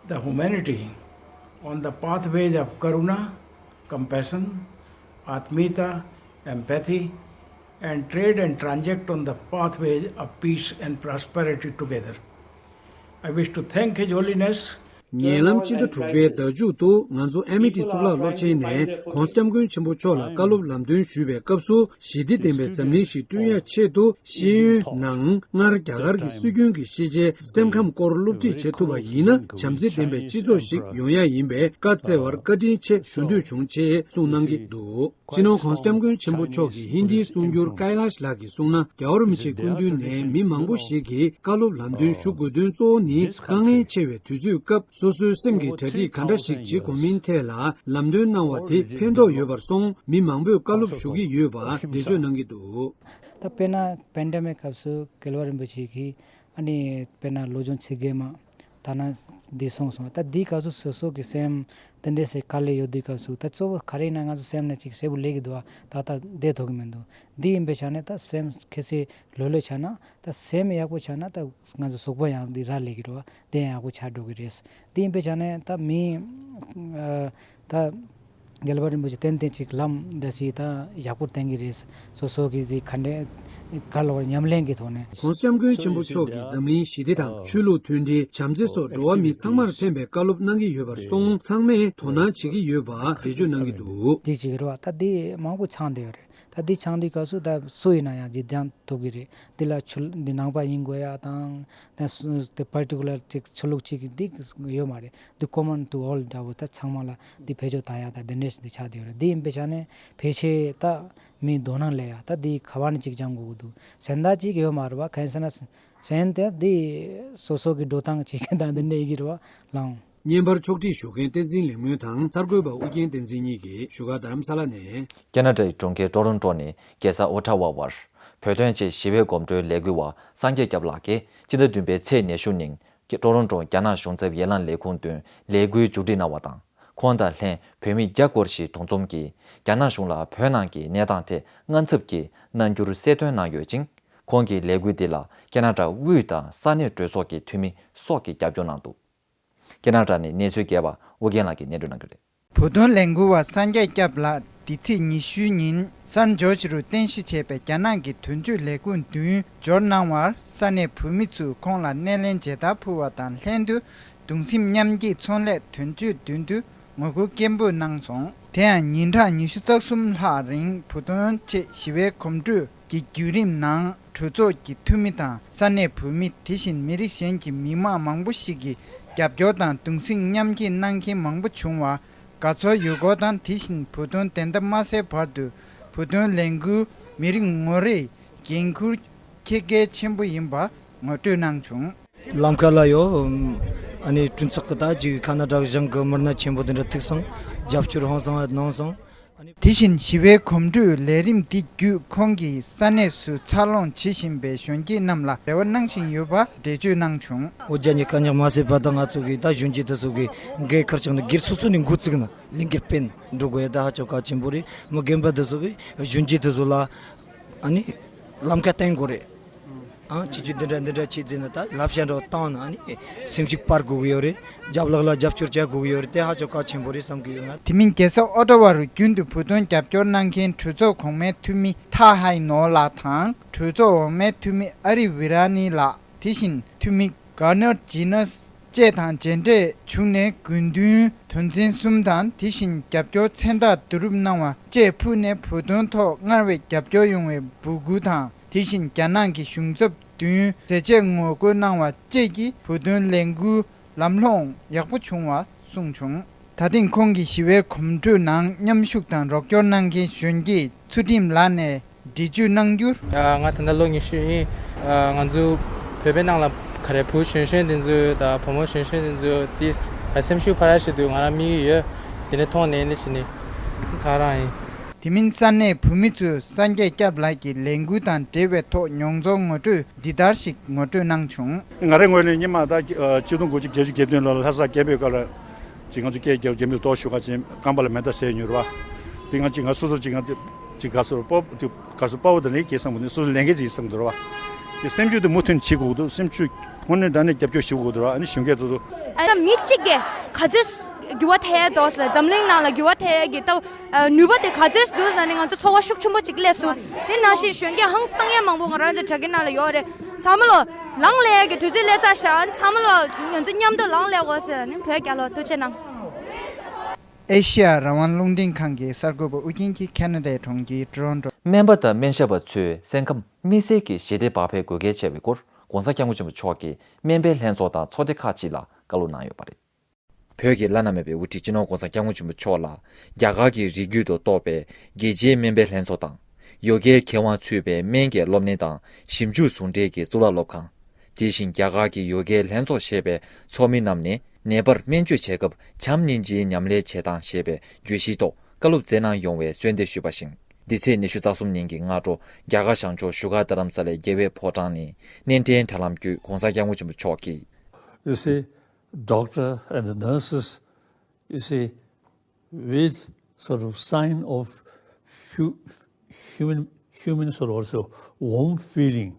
the humanity on the pathways of karuna, compassion, atmita, empathy, and trade and transact on the pathways of peace and prosperity together. I wish to thank His Holiness. ཉེ་ལམ་སྤྱི་ཟླ་དྲུག་པའི་ཟླ་མཇུག་ཏུ་ང་ཚོ་ཨེ་མི་ཊི་གཙུག་ལག་སློབ་ཆེན་ནས་༧གོང་ས་༧སྐྱབས་མགོན་ཆེན་པོ་མཆོག་ལ་བཀའ་སློབ་ལམ་སྟོན་ཞུས་པའི་སྐབས་སུ། ཞི་བདེ་ལྡན་པའི་འཛམ་གླིང་ཞིག་བསྐྲུན་ཡ་ཆེད་དུ། ཤེས་ཡོན་ནང་སྔར་རྒྱ་གར་གྱི་སྲོལ་རྒྱུན་གྱི་ཤེས་བྱའི་སེམས་ཁམས་སྐོར་སློབ་ཁྲིད་བྱེད་ཐུབ་པ་ཡིན་ན། བྱམས་བརྩེ་ལྡན་པའི་སྤྱི་ཚོགས་ཤིག་ཡོང་ཡ་ཡིན་པས་བཀའ་སྩལ་བར་བཀའ་དྲིན་ཆེ་ཞུ་འདོད་བྱུང་ཅེས་གསུངས་གནང་གི་འདུག། སྤྱི་ནོར་༧གོང་ས་༧སྐྱབས་མགོན་ཆེན་པོ་མཆོག་གིས་ཧིན་དིའི་གསུང་སྒྱུར་ཀའི་ལཱཤ་ལགས་ཀྱིས་གསུངས་ན། རྒྱལ་བ་རིན་པོ་ཆེའི་སྐུ་མདུན་ནས་མི་མང་པོ་ཞིག་གིས་བཀའ་སློབ་ལམ་སྟོན་ཞུ་དགོས་དོན་གཙོ་བོ་ནི། དཀའ་ངལ་ཆེ་བའི་དུས་ཚོད་སྐབས། སོ་སོའི་སེམས་ཀྱི་གྲ་སྒྲིག་ག་འདྲ་ཞིག་བྱེད་དགོས་མིན་ཐད་ལ་ལམ་སྟོན་གནང་བ་དེ་ཕན་ཐོགས་ཡོད་པར་སོང་། མི་མང་པོས་བཀའ་སློབ་ཞུ་གི་ཡོད་པ་འགྲེལ་བརྗོད་གནང་གི་འདུག། ད་དཔེར་ན་པེན་ཌེ་མིག་སྐབས་སུ་རྒྱལ་བ་རིན་པོ་ཆེ་གིས་ཨ་ནི་དཔེར་ན་བློ་སྦྱོང་ཚིག་བརྒྱད་མ་ད་ན་འདི་གསུངས་སོང་། ད་འདིའི་སྐབས་སུ་སོ་སོ་གི་སེམས་དེ་འདྲས་སེ་དཀའ་ལས་ཡོད་དུས་སྐབས་སུ། ད་གཙོ་བོ་ག་རེ་ཡིན་ན། ང་ཚོ་སེམས་ནས་ཅིག་གསལ་པོ་ལས་ཀྱི་འདུག་བ། ད་ད་བསྡད་ཐུབ་ཀྱི་མི་འདུག། འདི་ཡིན་པའི་ཆ་ནས་ད་སེམས་ཁ་སེ་ལྷོད་ལྷོད་ཆགས་ན། ད་སེམས་ཡག་པོ་ཆགས་ན་ད་ང་ཚོ་གཟུགས་པོ་ཡང་འདི་རག་ལས་ཀྱི་འདུག་བ། དེ་ཡང་ཡག་པོ་ཆགས་འགྲོ་གི་རེད། དེ་ཡིན་པའི་ཆ་ནས་ད་མི་ཨ་ད་རྒྱལ་བ་རིན་པོ་ཆེ་ཏན་ཏན་ཅིག་ལམ་འདྲ་ཞིག་ད་ཡག་པོ་བསྟན་གྱི་རེད། སོ་སོ་གི་ཟིག་ག་འདྲ་ག་ལ་བར་ཉམས་ལེན་གྱི་ཐོག་ནས། ༸གོང་ས་༸སྐྱབས་མགོན་ཆེན་པོ་མཆོག་གིས་འཛམ་གླིང་ཞི་བདེ་དང་ཆོས་ལུགས་མཐུན་སྒྲིལ། བྱམས་བརྩེ་སོགས་འགྲོ་བ་མི་ཚང་མར་ཕན་པའི་བཀའ་སློབ་གནང་གི་ཡོད་པར་སོང་། ཚང་མས་དོ་སྣང་བྱེད་ཀྱི་ཡོད་པ་འགྲེལ་བརྗོད་གནང་གི་འདུག། འདི་གཅིག་རེད་བ། ད་འདི་མང་པོ་ཚང་བསྡད་ཡོད་རེད། ད་འདི་ཚང་དུས་སྐབས་སུ་ད་སུ་ཡིན་ན་ཡང་འདི་སྦྱང་ཐུབ་ཀྱི་རེད། འདི་ལ་ཆོས་འདི་ནང་པ་ཡིན་དགོས་ཡ་དང་། ད་སུ་དེ་པར་ཊི་ཀུ་ལར་ཅིག་ཆོས་ལུགས་གཅིག་གི་འདི་ཡོད་མ་རེད། འདི་ཀོ་མན་ཊུ་ཨོལ་འདྲ་བོ། ད་ཚང་མ་ལ་འདི་བེད་སྤྱོད་བཏང་ཡ་ད་འདི་འདྲས་འདི་ཆགས་བསྡད་ཡོད་རེད། འདི་ཡིན་པའི་ཆ་ནས་ཕལ་ཆེར་ད་མི་དོ་སྣང་སླེབས་ཡ། ད་འདི་ག་བ་ནས་ཅིག་སྦྱང་དགོས་ཀྱི་འདུག། གཞན་དག་ཅིག་ཡོད་མ་རེད་བ། གང་ཡིན་ཟེར་ན་གཞན་དེ་འདི་སོ་སོ་གི་འགྲོ་སྟངས་བྱེད་མཁན་དང་འདི་འདྲས་ཡིན་གྱི་རེད་བ། ལགས་འོང་། བརྙན་པར་ཕྱོགས་སྒྲིག་ཞུ་མཁན་བསྟན་འཛིན་ལེགས་སྨོན་དང་གསར་འགོད་པ་ཨུ་རྒྱན་བསྟན་འཛིན་གཉིས་ཀྱིས་བཞུགས་སྒར་རྡ་རམ་ས་ལ་ནས། ཁེ་ན་ཌའི་གྲོང་ཁྱེར་ཊོ་རོན་ཊོ་ནས་རྒྱལ་ས་ཨོ་ཊ་ཝ་བར་བོད་དོན་ཆེད་ཞི་བའི་གོམ་བགྲོད་ལས་འགུལ་བ་སངས་རྒྱས་སྐྱབས་ལགས་ཀྱིས་སྤྱི་ཟླ་བདུན་པའི་ཚེས་ཉི་ཤུ་ཉིན་ཊོ་རོན་ཊོ་རྒྱ་ནག་གཞུང་ཚབ་ཡན་ལག་ལས་ཁུངས་མདུན་ལས་འགུལ་མཇུག་སྒྲིལ་གནང་བ་དང་། ཁོང་དང་ལྷན་བོད་མི་བརྒྱ་སྐོར་ཞིག་གདུང་འཛོམས་ཀྱིས་རྒྱ་ནག་གཞུང་ལ་བོད་ནང་གི་གནས་སྟངས་ཐད་དངངས་འཚབ་ཀྱི་རྣམ་འགྱུར་གསལ་སྟོན་གནང་ཡོད་ཅིང་། ཁོང་གིས་ལས་འགུལ་འདི་ལ་ཁེ་ན་ཌ་དབུས་དང་ས་གནས་གྲོས་ཚོགས་ཀྱི་འཐུས་མི་སོགས་ཀྱིས་རྒྱབ་སྐྱོར་གནང་འདུག། ཁེ་ན་ཌ་ནས་གནས་ཚུལ་རྒྱས་པ་ཨོ་རྒྱན་ལགས་ཀྱིས་སྙན་སྒྲོན་གནང་གི་རེད། བུ་དོན་ལས་འགུལ་བ་སངས་རྒྱས་སྐྱབས་ལགས་འདི་ཚེས་ཉི་ཤུ་ཉིན་སན་ཇོར་ཇི་རུ་རྟེན་གཞི་བྱས་པའི་རྒྱ་ནག་གི་དོན་གཅོད་ལས་ཁུངས་མདུན་འབྱོར་གནང་བར་ས་གནས་བོད་མི་ཚོས་ཁོང་ལ་སྣེ་ལེན་མཇལ་དར་ཕུལ་བ་དང་ལྷན་དུ་གདུང་སེམས་མཉམ་སྐྱེད་ཚོང་ལས་དོན་གཅོད་མདུན་དུ་ངོ་རྒོལ་སྐད་འབོད་གནང་སོང་། དེ་ཡང་ཉིན་གྲངས་ཉི་ཤུ་རྩ་གསུམ་ལྷག་རིང་བུ་དོན་ཆེད་ཞི་བའི་གོམ་བགྲོད་ཀྱི་བརྒྱུད་རིམ་ནང་གྲོས་ཚོགས་ཀྱི་འཐུས་མི་དང་ས་གནས་བོད་མི་དེ་བཞིན་མི་རིགས་གཞན་གྱི་མི་མང་མང་པོ་ཞིག་གིས་རྒྱབ་སྐྱོར་དང་གདུང་སེམས་མཉམ་སྐྱེད་གནང་མཁན་མང་པོ་བྱུང་བ། དགའ་ཚོར་ཡོད་སྐོར་དང་དེ་བཞིན་བུ་དོན་དེ་འདྲ་མ་ཟད་བར་དུ་བུ་དོན་ལས་འགུལ་མི་རིགས་ངོ་རེའི་འགན་འཁུར་འཁྱེར་གལ་ཆེན་པོ་ཡིན་པ་ངོ་སྤྲོད་གནང་བྱུང་། ལམ་ཁ་ལ་ཡོད། ཨ་ནི་གྲོས་ཚོགས་ཀྱི་ད་ཅིག་ཁ་ན་ཌ་གཞུང་གི་མི་སྣ་ཆེན་པོ་དེ་འདྲ་ཐུག་སོང་། རྒྱབ་སྐྱོར་ཧང་སང་གནང་སོང་། ཨ་ནི། དེ་བཞིན་ཞི་བའི་གོམ་བགྲོད་ལས་རིམ་འདི་བརྒྱུད་ཁོང་གིས་ས་གནས་སུ་འཚར་ལོངས་བྱེད་བཞིན་པའི་གཞོན་སྐྱེས་རྣམས་ལ་རེ་བ་གནང་བཞིན་ཡོད་པ་འགྲེལ་བརྗོད་གནང་བྱུང་། ཨོ་རྒྱན་གྱི་དཀའ་རྙོག་མ་སེལ་བར་དུ་ང་ཚོ་གི་ད་གཞོན་སྐྱེས་དེ་ཚོ་གི་འགན་ཁུར་བྱུང་ནས་སྒེར་སོ་སོ་ནས་འགོ་བཙུགས་ནས་ལས་འགུལ་སྤེལ་འགྲོ་དགོས་ཡ་ད་ཧ་ཅང་གལ་ཆེན་པོ་རེད། མི་རྒན་པ་དེ་ཚོ་གི་གཞོན་སྐྱེས་དེ་ཚོ་ལ་ཨ་ནི་ལམ་ཁ་བསྟན་དགོས་རེད། ཨང་ཁྱེད་ཚོས་འདི་འདྲ་འདི་འདྲ་བྱས་ཟིན་ན་ད་བསླབ་བྱ་འདྲ་བོ་བཏང་ན་ཨ་ནི་སེམས་ཤུགས་སྤར་དགོས་ཀྱི་ཡོད་རེད། རྒྱབ་ལོགས་ལ་རྒྱབ་སྐྱོར་བྱ་དགོས་ཀྱི་ཡོད་རེད། དེ་ཧ་ཅང་གལ་ཆེན་པོ་རེད་བསམ་གྱི་ཡོད་ང་། དེ་མིན་རྒྱལ་ས་ཨོ་ཊ་ཝ་རུ་རྒྱུན་དུ་བོད་དོན་རྒྱབ་སྐྱོར་གནང་མཁན་གྲོས་ཚོགས་གོང་མའི་འཐུས་མི་ཐ་ཧའི་ནོ་ལགས་དང་གྲོས་ཚོགས་འོག་མའི་འཐུས་མི་ཨ་རི་ཝི་ར་ནི་ལགས། དེ་བཞིན་འཐུས་མི་གྷ་ནར་ཇི་ནས་བཅས་དང་མཇལ་འཕྲད་བྱུང་ནས་དགོས་འདུན་དོན་ཚན་གསུམ་དང་དེ་བཞིན་རྒྱབ་སྐྱོར་མཚན་རྟགས་བསྡུ་རུབ་གནང་བ་བཅས་ཕུལ་ནས་བོད་དོན་ཐོག་སྔར་བས་རྒྱབ་སྐྱོར་ཡོང་བའི་འབོད་སྐུལ་དང་དེ་བཞིན་རྒྱ་ནག་གི་གཞུང་ཚབ་མདུན་མཛད་རྗེས་ངོ་རྒོལ་གནང་བ་བཅས་ཀྱིས་བོད་དོན་ལས་འགུལ་ལམ་ལྷོང་ཡག་པོ་བྱུང་བ་གསུངས་བྱུང་། ད་ཐེངས་ཁོང་གིས་ཞི་བའི་གོམ་བགྲོད་ནང་མཉམ་ཞུགས་དང་རོགས་སྐྱོར་གནང་མཁན་གཞོན་སྐྱེས་ཚུལ་ཁྲིམས་ལགས་ནས་འགྲེལ་བརྗོད་གནང་རྒྱུར། ང་ད་ལྟ་ལོ་ཉི་ཤུ་ཡིན། ང་ཚོ་བོད་པའི་ནང་ལ་ག་རེ་བུ་གཞོན་གཞོན་དེ་ཚོ་དང་བུ་མོ་གཞོན་གཞོན་དེ་ཚོ་ཏིས་ག་སེམས་ཤུགས་འཕར་ཞིག་འདུག་ང་རང་དམིགས་ཡུལ་ཡོད། དེ་ནས་མཐོང་ནས་ནི་ཞི་ནི་ད་རང་ཡིན། དེ་མིན་ས་གནས་བོད་མི་ཚོས་སངས་རྒྱས་སྐྱབས་ལགས་ཀྱི་ལས་འགུལ་དང་འབྲེལ་བའི་ཐོག་མྱོང་ཚོར་ངོ་སྤྲོད་འདི་ལྟར་ཞིག་ངོ་སྤྲོད་གནང་བྱུང་། ང་རའི་ངོས་ནས་སྔོན་མ་ད་ཆིག་སྟོང་དགུ་བརྒྱ་བརྒྱད་ཅུ་གྱ་བདུན་ལོ་ལྷ་ས་རྒྱལ་པོའི་སྐབས་ལ་ཅིག་ང་ཚོ་སྐད་རྒྱག་རྒྱ་མིར་གཏོར་ཞུ་ག་ཅིག་རྐང་པ་ལ་མེ་མདའ་བསད་ཡོད་རེད་བ། དེ་ང་ཅིག་ང་སོ་སོ་ཅིག་ང་ཅིག་ག་སོ་པོ་ཅིག་ག་སོ་པོ་དེ་ནས་སྐྱེས་བསམ་གི་འདུག་སོ་སོ་ལས་འགན་ཅིག་བསམ་གི་འདུག་རེད་བ། དེ་སེམས་ཤུགས་དེ་མུ་མཐུད་བྱེད་དགོས་འདུག་སེམས་ཤུགས་དངོས་གནས་དྲང་གནས་རྒྱབ་སྐྱོར་ཞུ་དགོས་འདུག་རེད་བ། ཨ་ནི་གཞོན་སྐྱེས་ཚོ་ཚོ། ཨ་ད་མི་གཅིག་གིས་ག་ཚོད་འགྱུར་བ་ཐེབས་ཡ་འདུག་ཟེར་འཛམ་གླིང་ནང་ལ་འགྱུར་བ་ཐེབས་ཡ་གི་ད་ནུས་པ་དེ་ག་ཚོད་འདུག་ཟེར་ནས་ང་ཚོ་ཚོར་བ་ཤུགས་ཆེན་པོ་ཅིག་སླེབས་སོང་། དེ་ནང་བཞིན་གཞོན་སྐྱེས་ཧང་སང་ཡ་མང་པོ་ང་རང་ཚོ་དྲ་རྒྱའི་ནང་ལ་ཡོད་རེད། ཚང་མ་ལོ་ལངས་སླེབས་ཡ་གི་དུས་ཚོད་སླེབས་ཚར་ཤག་ཨ་ནི་ཚང་མ་ལོ་ང་ཚོ་མཉམ་དུ་ལངས་སླེབས་དགོས་ཟེར་ནས་བོད་རྒྱལ་ལོ་ཐུགས་རྗེ་གནང་། ཨེ་ཤེ་ཡ་རང་དབང་རླུང་འཕྲིན་ཁང་གི་གསར་འགོད་པ་ཨུ་རྒྱན་གྱིས་ཁེ་ན་ཌའི་གྲོང་ཁྱེར་ཊོ་རོན་ཊོ། སྨན་པ་དང་སྨན་ཞབས་པ་ཚོས་སེམས་ཁམས་དམིགས་བསལ་གྱི་ཞི་བདེ་བག་ཕེབས་དགོས་གལ་ཆེ་བའི་སྐོར་༸གོང་ས་༸སྐྱབས་མགོན་ཆེན་པོ་མཆོག་གིས་སྨན་པའི་ལྷན་ཚོགས་དང་ཚོགས་སྡེ་ཁག་ཅིག་ལ་བཀའ་སློབ་གནང་ཡོད་པ་རེད། བོད་ཀྱི་བླ་ན་མེད་པའི་དབུ་ཁྲིད་སྤྱི་ནོར་༸གོང་ས་༸སྐྱབས་མགོན་ཆེན་པོ་མཆོག་ལ་རྒྱ་གར་གྱི་རིགས་རྒྱུད་དུ་གཏོགས་པའི་རྒྱལ་སྤྱིའི་སྨན་པའི་ལྷན་ཚོགས་དང་། ཡོ་གའི་མཁས་དབང་ཚུད་པའི་སྨན་གྱི་སློབ་གཉེར་དང་ཞིབ་འཇུག་ཟུང་འབྲེལ་གྱི་གཙུག་ལག་སློབ་ཁང་། དེ་བཞིན་རྒྱ་གར་གྱི་ཡོ་གའི་ལྷན་ཚོགས་ཞེས་པའི་ཚོགས་མི་རྣམས་ནས་ནད་པར་སྨན་བཅོས་བྱེད་སྐབས་བྱམས་སྙིང་རྗེའི་ཉམས་ལེན་བྱེད་སྟངས་ཞེས་པའི་བརྗོད་གཞིའི་ཐོག་བཀའ་སློབ་སྩལ་གནང་ཡོང་བའི་གསོལ་འདེབས་ཞུས་པ་བཞིན། འདི་ཚེས་ཉི་ཤུ་རྩ་གསུམ་ཉིན་གྱི་སྔ་དྲོ་རྒྱ་གར་བྱང་ཕྱོགས་བཞུགས་སྒར་རྡ་རམ་ས་ལའི་རྒྱལ་བའི་ཕོ་བྲང་ནས་སྣེ་འདྲེན་དྲ་ལམ་བརྒྱུད་༸གོང་ས་༸སྐྱབས་མགོན་ཆེན་པོ་མཆོག་གིས། You see, doctor and the nurses, you see, with sort of sign of hu- human human sort of also warm feeling.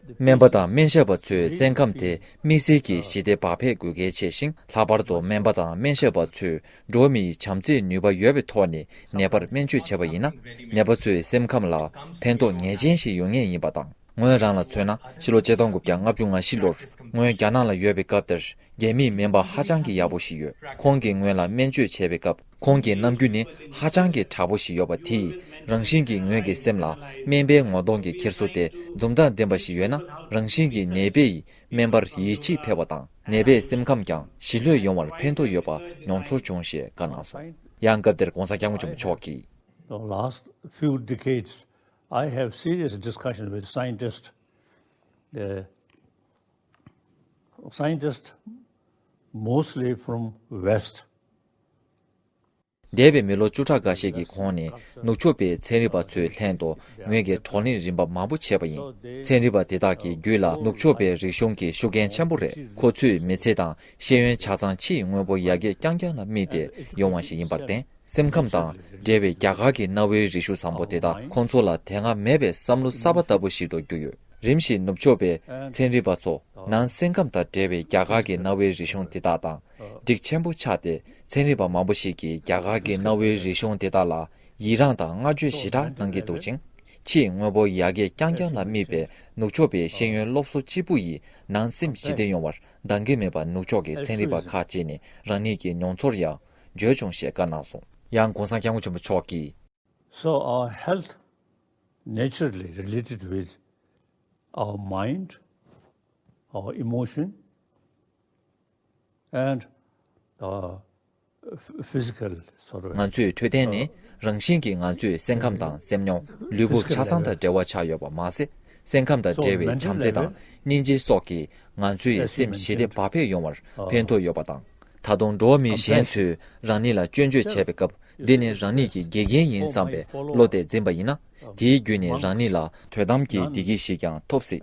སྨན་པ་དང་སྨན་ཞབས་པ་ཚོའི་སེམས་ཁམས་དེ་དམིགས་བསལ་གྱི་ཞི་བདེ་བག་ཕེབས་དགོས་གལ་ཆེ་ཞིང་། ལྷག་པར་དུ་སྨན་པ་དང་སྨན་ཞབས་པ་ཚོས་འགྲོ་བ་མིའི་བྱམས་བརྩེའི་ནུས་པ་ཡོད་པའི་ཐོག་ནས་ནད་པར་སྨན་བཅོས་བྱས་པ་ཡིན་ན། ནད་པ་ཚོའི་སེམས་ཁམས་ལ་ཕན་ཐོགས་ངེས་ཅན་ཞིག་ཡོང་ངེས་ཡིན་པ་དང་། ངོས་རང་ལ་མཚོན་ན། ཕྱི་ལོ་ཆིག་སྟོང་དགུ་བརྒྱ་ལྔ་བཅུ་ང་བཞི་ལོར་ངོས་རྒྱ་ནག་ལ་ཡོད་པའི་སྐབས་དེར། རྒྱ་མིའི་སྨན་པ་ཧ་ཅང་གི་ཡག་པོ་ཞིག་ཡོད། ཁོང་གིས་ངོས་ལ་སྨན་བཅོས་བྱས་པའི་སྐབས། ཁོང་གི་རྣམ་འགྱུར་ནི་ཧ་ཅང་གི་དྲག་པོ་ཞིག་ཡོད་པ་དེ་ཡིས་རང་བཞིན་གྱིས་ངོས་ཀྱི་སེམས་ལ་སྨན་པའི་ངོ་གདོང་གི་འཁྱེར་སོ་དེ་འཛུམ་མདངས་ལྡན་པ་ཞིག་ཡོད་ན། རང་བཞིན་གྱིས་ནད་པ་ཡིས་སྨན་པར་ཡིད་ཆེས་འཕེལ་བ་དང་། ནད་པའི་སེམས་ཁམས་ཀྱང་ཞི་ལྷོད་ཡོང་བར་ཕན་ཐོགས་ཡོད་པ་མྱོང་ཚོར་བྱུང་ཞེས་བཀའ་གནང་སོང་། ཡང་སྐབས་དེར་༸གོང་ས་༸སྐྱབས་མགོན་ཆེན་པོ་མཆོག་གིས། The last few decades, I have serious discussion with scientists, the scientists mostly from West. འདས་པའི་མི་ལོ་བཅུ་ཕྲག་འགའ་ཤས་ཀྱི་གོང་ནས་ནུབ་ཕྱོགས་པའི་ཚན་རིག་པ་ཚོའི་ལྷན་དུ་ངོས་ཀྱིས་བགྲོ་གླེང་རིམ་པ་མང་པོ་བྱས་པ་ཡིན། ཚན་རིག་པ་དེ་དག་གི་བརྒྱུད་ལ་ནུབ་ཕྱོགས་པའི་རིག་གཞུང་གི་ཤུགས་རྐྱེན་ཆེན་པོ་རེད། ཁོ་ཚོའི་མི་ཚེ་དང་ཤེས་ཡོན་ཆ་ཚང་ཕྱིའི་དངོས་པོ་ཡར་རྒྱས་རྐྱང་རྐྱང་ལ་དམིགས་ཏེ་ཡོང་བ་ཞིག་ཡིན་པར་བརྟེན། སེམས་ཁམས་དང་འབྲེལ་བའི་རྒྱ་གར་གྱི་གནའ་བོའི་རིག་གཞུང་བཟང་པོ་དེ་དག་ཁོང་ཚོ་ལ་དེ་སྔ་མེད་པའི་བསམ་བློ་གསར་པ་ལྟ་བུ་ཞིག་ཏུ་གྱུར་ཡོད། རིམ་བཞིན་ནུབ་ཕྱོགས་པའི་ཚན་རིག་པ་ཚོ་ནང་སེམས་ཁམས་དང་འབྲེལ་བའི་རྒྱ་གར་གྱི་གནའ་བོའི་རིག་གཞུང་དེ་དག་དང་ འགྲིག་ཆེན་པོ་ཆགས་ཏེ། ཚན་རིག་པ་མང་པོ་ཞིག་གིས་རྒྱ་གར་གྱི་གནའ་བོའི་རིག་གཞུང་དེ་དག་ལ་ཡི་རངས་དང་བསྔགས་བརྗོད་ཞེ་དྲག་གནང་གི་འདུག་ཅིང་། ཕྱིའི་དངོས་པོ་ཡར་རྒྱས་རྐྱང་རྐྱང་ལ་དམིགས་པའི་ནུབ་ཕྱོགས་པའི་ཤེས་ཡོན་སློབ་གསོ་གཅིག་པུ་ཡིས་ནང་སེམས་ཞི་བདེ་ཡོང་བར་འདང་གི་མེད་པར། ནུབ་ཕྱོགས་ཀྱི་ཚན་རིག་པ་ཁག་ཅིག་ནས་རང་ཉིད་ཀྱི་མྱོང་ཚོར་ཡང་བརྗོད་བྱུང་ཞེས་བཀའ་གནང་སོང་། ཡང་༸གོང་ས་༸སྐྱབས་མགོན་ཆེན་པོ་མཆོག་གིས། So our health naturally related with our mind, our emotion, and our physical sort of. ང་ཚོའི་འཕྲོད་བསྟེན་ནི་རང་བཞིན་གྱིས་ང་ཚོའི་སེམས་ཁམས་དང་སེམས་མྱོང་། ལུས་པོ་ཆ་ཚང་དང་འབྲེལ་བ་ཆགས་ཡོད་པ་མ་ཟད། སེམས་ཁམས་དང་འབྲེལ་བའི་བྱམས་བརྩེ་དང་སྙིང་རྗེ་སོགས་ཀྱིས་ང་ཚོའི་སེམས་ཞི་བདེ་བག་ཕེབས་ཡོང་བར་ཕན་ཐོགས་ཡོད་པ་དང་། ད་དུང་འགྲོ་བ་མི་གཞན་ཚོས་རང་ཉིད་ལ་སྐྱོན་བརྗོད་བྱས་པའི་སྐབས། འདི་ནི་རང་ཉིད་ཀྱི་དགེ་རྒན་ཡིན་བསམ་པའི་བློ་དེ་འཛིན་པ་ཡིན་ན། དེའི་བརྒྱུད་ནས་རང་ཉིད་ལ་དོ་དམ་གྱི་བདེ་སྐྱིད་ཞིག་ཀྱང་ཐོབ་སྲིད།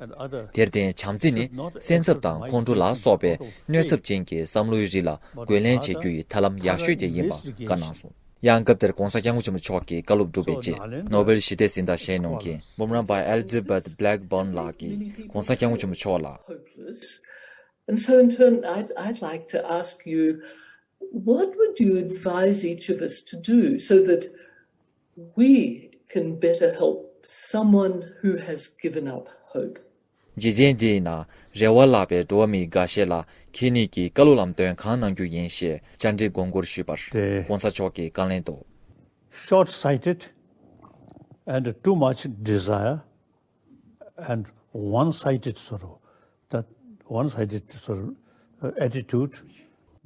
དེར་བརྟེན། བྱམས་བརྩེ་ནི་སེམས་འཚབ་དང་ཁོང་ཁྲོ་ལ་སོགས་པའི་གནོད་ཚབས་ཅན་གྱི་བསམ་བློའི་རིགས་ལ་རྒོལ་ལན་བྱེད་རྒྱུ་ཡི་ཐབས་ལམ་ཡག་ཤོས་དེ་ཡིན་པ་བཀའ་གནང་སོང་། ཡང་སྐབས་དེར་༸གོང་ས་༸སྐྱབས་མགོན་ཆེན་པོ་མཆོག་གིས་བཀའ་སློབ་བསྒྲུབས་པའི་རྗེས། ནོ་བེལ་ཞི་བདེ་གཟེངས་རྟགས་བཞེས་གནང་མཁན་འབུམ་རམས་པ་Elizabeth Blackburn་ལགས་ཀྱིས་༸གོང་ས་༸སྐྱབས་མགོན་ཆེན་པོ་མཆོག་ལ། Hopeless. And so, in turn, I'd, I'd like to ask you, what would you advise each of us to do so that we can better help someone who has given up hope? འཇིག་རྟེན་འདི་ཡི་ནང་རེ་བ་བརླག་པའི་འགྲོ་བ་མིའི་འགའ་ཤས་ལ་ཁྱེད་ཉིད་ཀྱིས་བཀའ་སློབ་ལམ་སྟོན་གང་གནང་རྒྱུ་ཡིན་ཞེས་བཅར་འདྲི་དགོངས་སྐོར་ཞུས་པར། དེ་༸གོང་ས་མཆོག་གིས་བཀའ་ལན་དུ། Short-sighted and too much desire and one-sided sort of, that one-sided sort of, uh, attitude.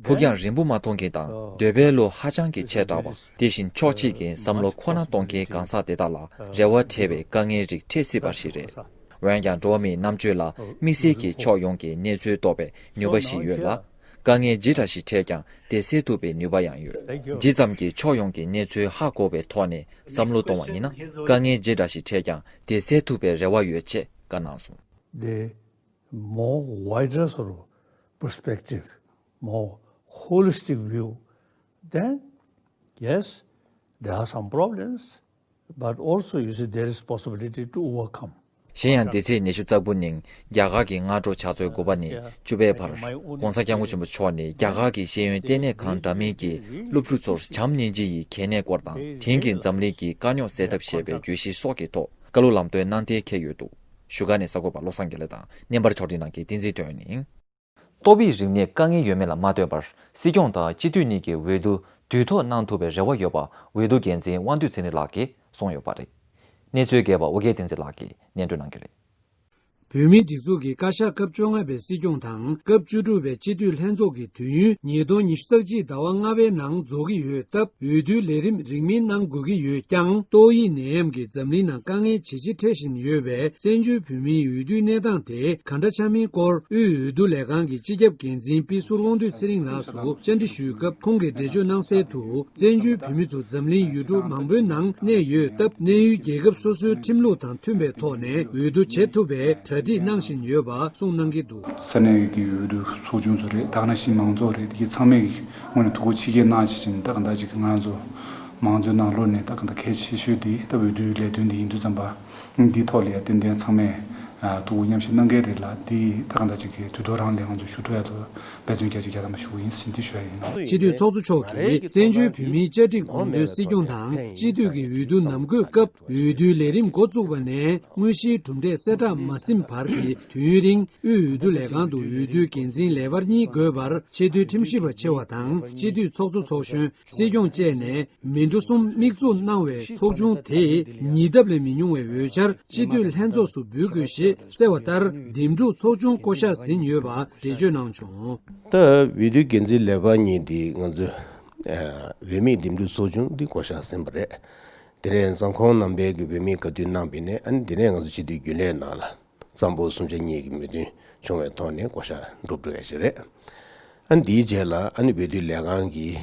ཕུགས་རྒྱང་རིང་པོ་མ་མཐོང་མཁན་དང་འདོད་པའི་བློ་ཧ་ཅང་གི་ཆེ་དྲགས་པ། དེ་བཞིན་ཕྱོགས་གཅིག་གི་བསམ་བློ་ཁོ་ན་གཏོང་མཁན་གང་ཟག་དེ་དག་ལ་རེ་བ་བྲལ་བའི་དཀའ་ངལ་རིགས་འཕྲད་སྲིད་པ་ཞིག་རེད། འོན་ཀྱང་། འགྲོ་བ་མིའི་རྣམ་དཔྱོད་ལ་དམིགས་བསལ་གྱིས་ཕྱོགས་ཡོངས་ཀྱི་གནས་ཚུལ་རྟོགས་པའི་ནུས་པ་ཞིག་ཡོད་ལ། དཀའ་ངལ་ཇི་འདྲ་ཞིག་འཕྲད་ཀྱང་དེ་སེལ་ཐུབ་པའི་ནུས་པ་ཡང་ཡོད། ཇི་ཙམ་གྱིས་ཕྱོགས་ཡོངས་ཀྱི་གནས་ཚུལ་ཧ་གོ་བའི་ཐོག་ནས་བསམ་བློ་གཏོང་བ་ཡིན་ན། དཀའ་ངལ་ཇི་འདྲ་ཞིག་འཕྲད་ཀྱང་དེ་སེལ་ཐུབ་པའི་རེ་བ་ཡོད་ཅེས་བཀའ་གནང་སོང་། The more wider sort of perspective, more holistic view, then yes, there are some problems, but also, you see, there is possibility to overcome. གཞན་ཡང་། འདི་ཚེས་ཉི་ཤུ་རྩ་དགུ་ཉིན་རྒྱ་གར་གྱི་སྔ་དྲོ་ཕྱག་ཚོད་དགུ་པ་ནས་བཅུ་པའི་བར། ༸གོང་ས་༸སྐྱབས་མགོན་ཆེན་པོ་མཆོག་ནས་རྒྱ་གར་གྱི་ཤེས་ཡོན་ལྟེ་གནས་ཁང་འདྲ་མིན་གྱི་སློབ་ཕྲུག་ཚོར་བྱམས་སྙིང་རྗེ་ཡི་གལ་གནད་སྐོར་དང་། དེང་གི་འཛམ་གླིང་གི་དཀའ་རྙོག་སེལ་ཐབས་ཞེས་པའི་བརྗོད་གཞི་སོགས་ཀྱི་ཐོག་བཀའ་སློབ་ལམ་སྟོན་གནང་གཏན་འཁེལ་ཡོད་འདུག་བཞུགས་སྒར་ནས་གསར་འགོད་པ་བློ་བཟང་དགེ་ལེགས་དང་། བརྙན་པར་ཕྱོགས་སྒྲིག་གནང་མཁན་བསྟན་འཛིན་དོན་ཡིན། ཏོག་དབྱིབས་རིམས་ནད་དཀའ་ངལ་ཡོད་མེད་ལ་མ་ལྟོས་པར། སྲིད་སྐྱོང་དང་སྤྱི་འཐུས་གཉིས་ཀྱི་འོས་བསྡུ་དུས་ཐོག་གནང་ཐུབ་པའི་རེ་བ་ཡོད་པ། འོས་བསྡུ་འགན་འཛིན་དབང་འདུས་ཚེ་རིང་ལགས་ཀྱིས་གསུངས་ཡོད་པ་རེད། གནས་ཚུལ་རྒྱས་པ་ཨོ་རྒྱན་བསྟན་འཛིན་ལགས་ཀྱིས་སྙན་སྒྲོན་གནང་གི་རེད། བོད་མིའི་སྒྲིག་འཛུགས་ཀྱི་བཀའ་ཤག་སྐབས་བཅོ་ལྔ་པའི་སྲིད་སྐྱོང་དང་སྐབས་བཅུ་དྲུག་པའི་སྤྱི་འཐུས་ལྷན་ཚོགས་ཀྱི་དུས་ཡུན་ཉིས་སྟོང་ཉི་ཤུ་རྩ་གཅིག་ཟླ་བ་ལྔ་པའི་ནང་རྫོགས་ཀྱི་ཡོད་སྟབས། འོས་བསྡུའི་ལས་རིམ་རིང་མིན་གནང་དགོས་ཀྱི་ཡོད་ཀྱང་། ཏོག་དབྱིབས་ནད་ཡམས་ཀྱིས་འཛམ་གླིང་ནང་དཀའ་ངལ་ཇེ་ཆེ་འཕྲད་བཞིན་ཡོད་པས། བཙན་བྱོལ་བོད་མིའི་འོས་བསྡུའི་གནས་སྟངས་དེ་ག་འདྲ་ཆགས་མིན་སྐོར། དབུས་འོས་བསྡུ་ལས་ཁང་གི་སྤྱི་ཁྱབ་འགན་འཛིན་པི་ཟུར་དབང་འདུས་ཚེ་རིང་ལགས་སུ་བཅར་འདྲི་ཞུས་སྐབས། ཁོང་གིས་འགྲེལ་བརྗོད་གནང་གསལ་དུ། བཙན་བྱོལ་བོད་མི་ཚོ་འཛམ་གླིང་ཡུལ་གྲུ་མང་པོའི་ནང་གནས་ཡོད་སྟབས། གནས་ཡུལ་རྒྱལ་ཁབ་སོ་སོའི་ཁྲིམས་ལུགས་དང་མཐུན་པའི་ཐོག་ནས་འོས་བསྡུ་བྱེད་ཐུབ་པའི་གྲ་སྒྲིག་གནང་བཞིན་ཡོད་པ་གསུངས་གནང་གི་འདུག་ས་གནས་ཀྱི་འོས་བསྡུ་ཚོགས་ཆུང་ཚོ་རེད། ད་ག་ནང་བཞིན་མང་ཚོགས་རེད། དེ་གའི་ཚང་མས་ཀྱི་ངོས་ནས་ཐུགས་ཁུར་ཆེ་བསྐྱེད་གནང་བྱེད་བཞིན། ད་ག་འདྲ་ཅིག་གི་ང་ཚོ་མང་གཙོའི་ནང་ལོགས་ནས་ད་ག་འདྲ་གལ་ཆེ་ཤོས་དེ་ད་འོས་བསྡུའི་ལས་དོན་དེ་ཡིན་དུས་ཙམ་པ། འདིའི་ཐོག་ལ་ཡང་ཏན་ཏན་ཚང་མས་ཐུགས་ཁུར་མཉམ་བཞེས་གནང་གི་རེད་ལ། འདི་ད་ག་འདྲ་ཅིག་གི་དུས་ཐོག་རང་ལ་ང་ཚོ་ཞུ་ཐུབ་ཡ་ལ་འབད་བརྩོན་རྒྱ་ཆེ་རྒྱག་དང་པ་ཞུ་གི་ཡིན་ཟེར་འདི་ཞུ་ཡ་ཡིན། སྤྱི་འཐུས་ཚོགས་གཙོ་མཆོག་གིས་བཙན་བྱོལ་བོད་མིའི་བཅའ་སྒྲིག་གོང་དོན་སྲིད་སྐྱོང་དང་སྤྱི་འཐུས་ཀྱི་འོས་བསྡུ་ནམ་དགོས་སྐབས། འོས་བསྡུའི་ལས་རིམ་འགོ་བཙུགས་པ་ནས་དངོས་གཞིའི་གྲུབ་འབྲས་གསལ་བསྒྲགས་མ་ཟིན་བར་གྱི་དུས་ཡུན་རིང་། དབུས་འོས་བསྡུ་ལས་ཁང་དུ་འོས་བསྡུའི་འགན་འཛིན་ལས་འཕར་གཉིས་དགོས་པར་ཆེས་མཐོའི་ཁྲིམས་ཞིབ་པ་ཆེ་བ་དང་། སྤྱི་འཐུས་ཚོགས་གཙོ་ཚོགས་གཞོན། སྲིད་སྐྱོང་བཅས་ནས་མི་འགྲོ་གསུམ་དམིགས་འཛུགས་གནང་བའི་ཚོགས་ཆུང་དེས་ཉིས་ལྡབ་ལས་མི་ཉུང་བའི་འོས་འཆར་སྤྱི་འཐུས་ལྷན་ཚོགས་སུ་འབུལ་དགོས་ཞེས་གསལ་བ་ལྟར། འདེམས་སྒྲུག་ཚོགས་ཆུང་བསྐོ་གཞག་ཟིན་ཡོད་པ་འགྲེལ་བརྗོད་གནང་བྱུང་། ད་འོས་བསྡུའི་འགན་འཛིན་ལས་འཕར་གཉིས་འདི་ང་ཚོའི་འོས་མིའི་འདེམས་སྒྲུག་ཚོགས་ཆུང་འདི་བསྐོ་གཞག་ཟིན་པ་རེད། དེ་ནས་འཛིན་སྐྱོང་རྣམ་པའི་གི་འོས་མིའི་དགའ་འདུན་གནང་བ་ནས། ཨ་ནི་དེ་ནས་ང་ཚོ་སྤྱི་འཐུས་རྒྱུན་ལས་ནང་ལ་གཙང་པོ་གསུམ་ཆ་གཉིས་ཀྱི་མོས་མཐུན་བྱུང་བའི་ཐོག་ནས་བསྐོ་གཞག་འགྲུབ་འགྲོ་ཡ་ཞིག་རེད། ཨ་ནི་དེའི་རྗེས་ལ་ཨ་ནི་འོས་བསྡུ་ལས་ཁང་གིས་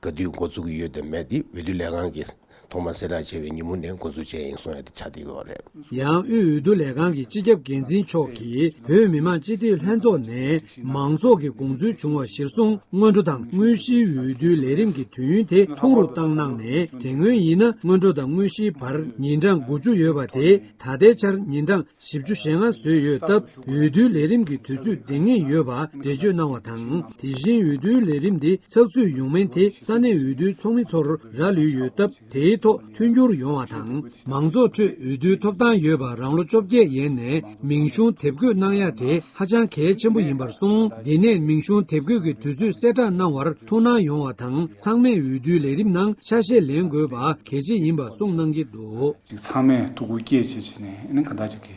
ག་དུས་འགོ་བཙུགས་ཀྱི་ཡོད་དམ་མེད་དེ་འོས་བསྡུ་ལས་ཁང་གི་ ཐོག་མ་གསལ་བསྒྲགས་བྱས་པའི་ཉིན་མོ་ནས་འགོ་འཛུགས་བྱས་ཡིན་གསུང་ཡ་དེ་ཆགས་བསྡད་ཡོད་རེད། ཡང་དབུས་འོས་བསྡུ་ལས་ཁང་གི་སྤྱི་ཁྱབ་འགན་འཛིན་མཆོག་གིས་བོད་མི་མང་སྤྱི་འཐུས་ལྷན་ཚོགས་ནས་མང་ཚོགས་ཀྱི་དགོངས་ཚུལ་བྱུང་བ་གཞིར་བཟུང་སྔོན་འགྲོ་དང་དངོས་གཞིའི་འོས་བསྡུའི་ལས་རིམ་གྱི་དུས་ཡུན་དེ་ཐུང་རུ་བཏང་གནང་ནས། དེ་སྔོན་ཡིན་ན་སྔོན་འགྲོ་དང་དངོས་གཞིའི་བར་ཉིན་གྲངས་དགུ་བཅུ་ཡོད་པ་དེ་ད་ལྟའི་ཆར་ཉིན་གྲངས་བཞི་བཅུ་ཞེ་ལྔ་བཟོས་ཡོད་སྟབས། འོས་བསྡུའི་ལས་རིམ་གྱི་དུས་ཚོད་འདང་ངེས་ཡོད་པ་འགྲེལ་བརྗོད་གནང་བ་དང་། དེ་བཞིན་འོས་བསྡུའི་ལས་རིམ་འདི་ཚགས་ཚུད་ཡོང་མིན་དེ་ས་གནས་འོས་བསྡུའི་ཚོགས་མི་ཚོར་རག་ལུས་ཡོད་སྟབས། དེའི་ཐོག་མཐུན་འགྱུར་ཡོང་བ་དང་། མང་ཚོགས་ཁྲོད་འོས་བསྡུའི་ཐོབ་ཐང་ཡོད་པ་རང་ལོ་བཅོ་བརྒྱད་ཡན་ནས་མིང་གཞུང་དེབ་འགོད་གནང་ཡ་དེ་ཧ་ཅང་གལ་ཆེན་པོ་ཡིན་པར་སོང་། འདི་ནས་མིང་གཞུང་དེབ་འགོད་ཀྱི་དུས་ཚོད་གསལ་བསྒྲགས་གནང་བར་ཐུགས་སྣང་ཡོང་བ་དང་། ཚང་མས་འོས་བསྡུའི་ལས་རིམ་ནང་ཆ་ཤས་ལེན་དགོས་པ་གལ་ཆེ་ཡིན་པ་གསུངས་གནང་གི་འདུག་ཅིག་ཚང་མས་ཐུགས་ཁུར་བསྐྱེད་བྱས་བྱས་ནས་ཨ་ནི་གང་ལྟར་ཅིག་གི་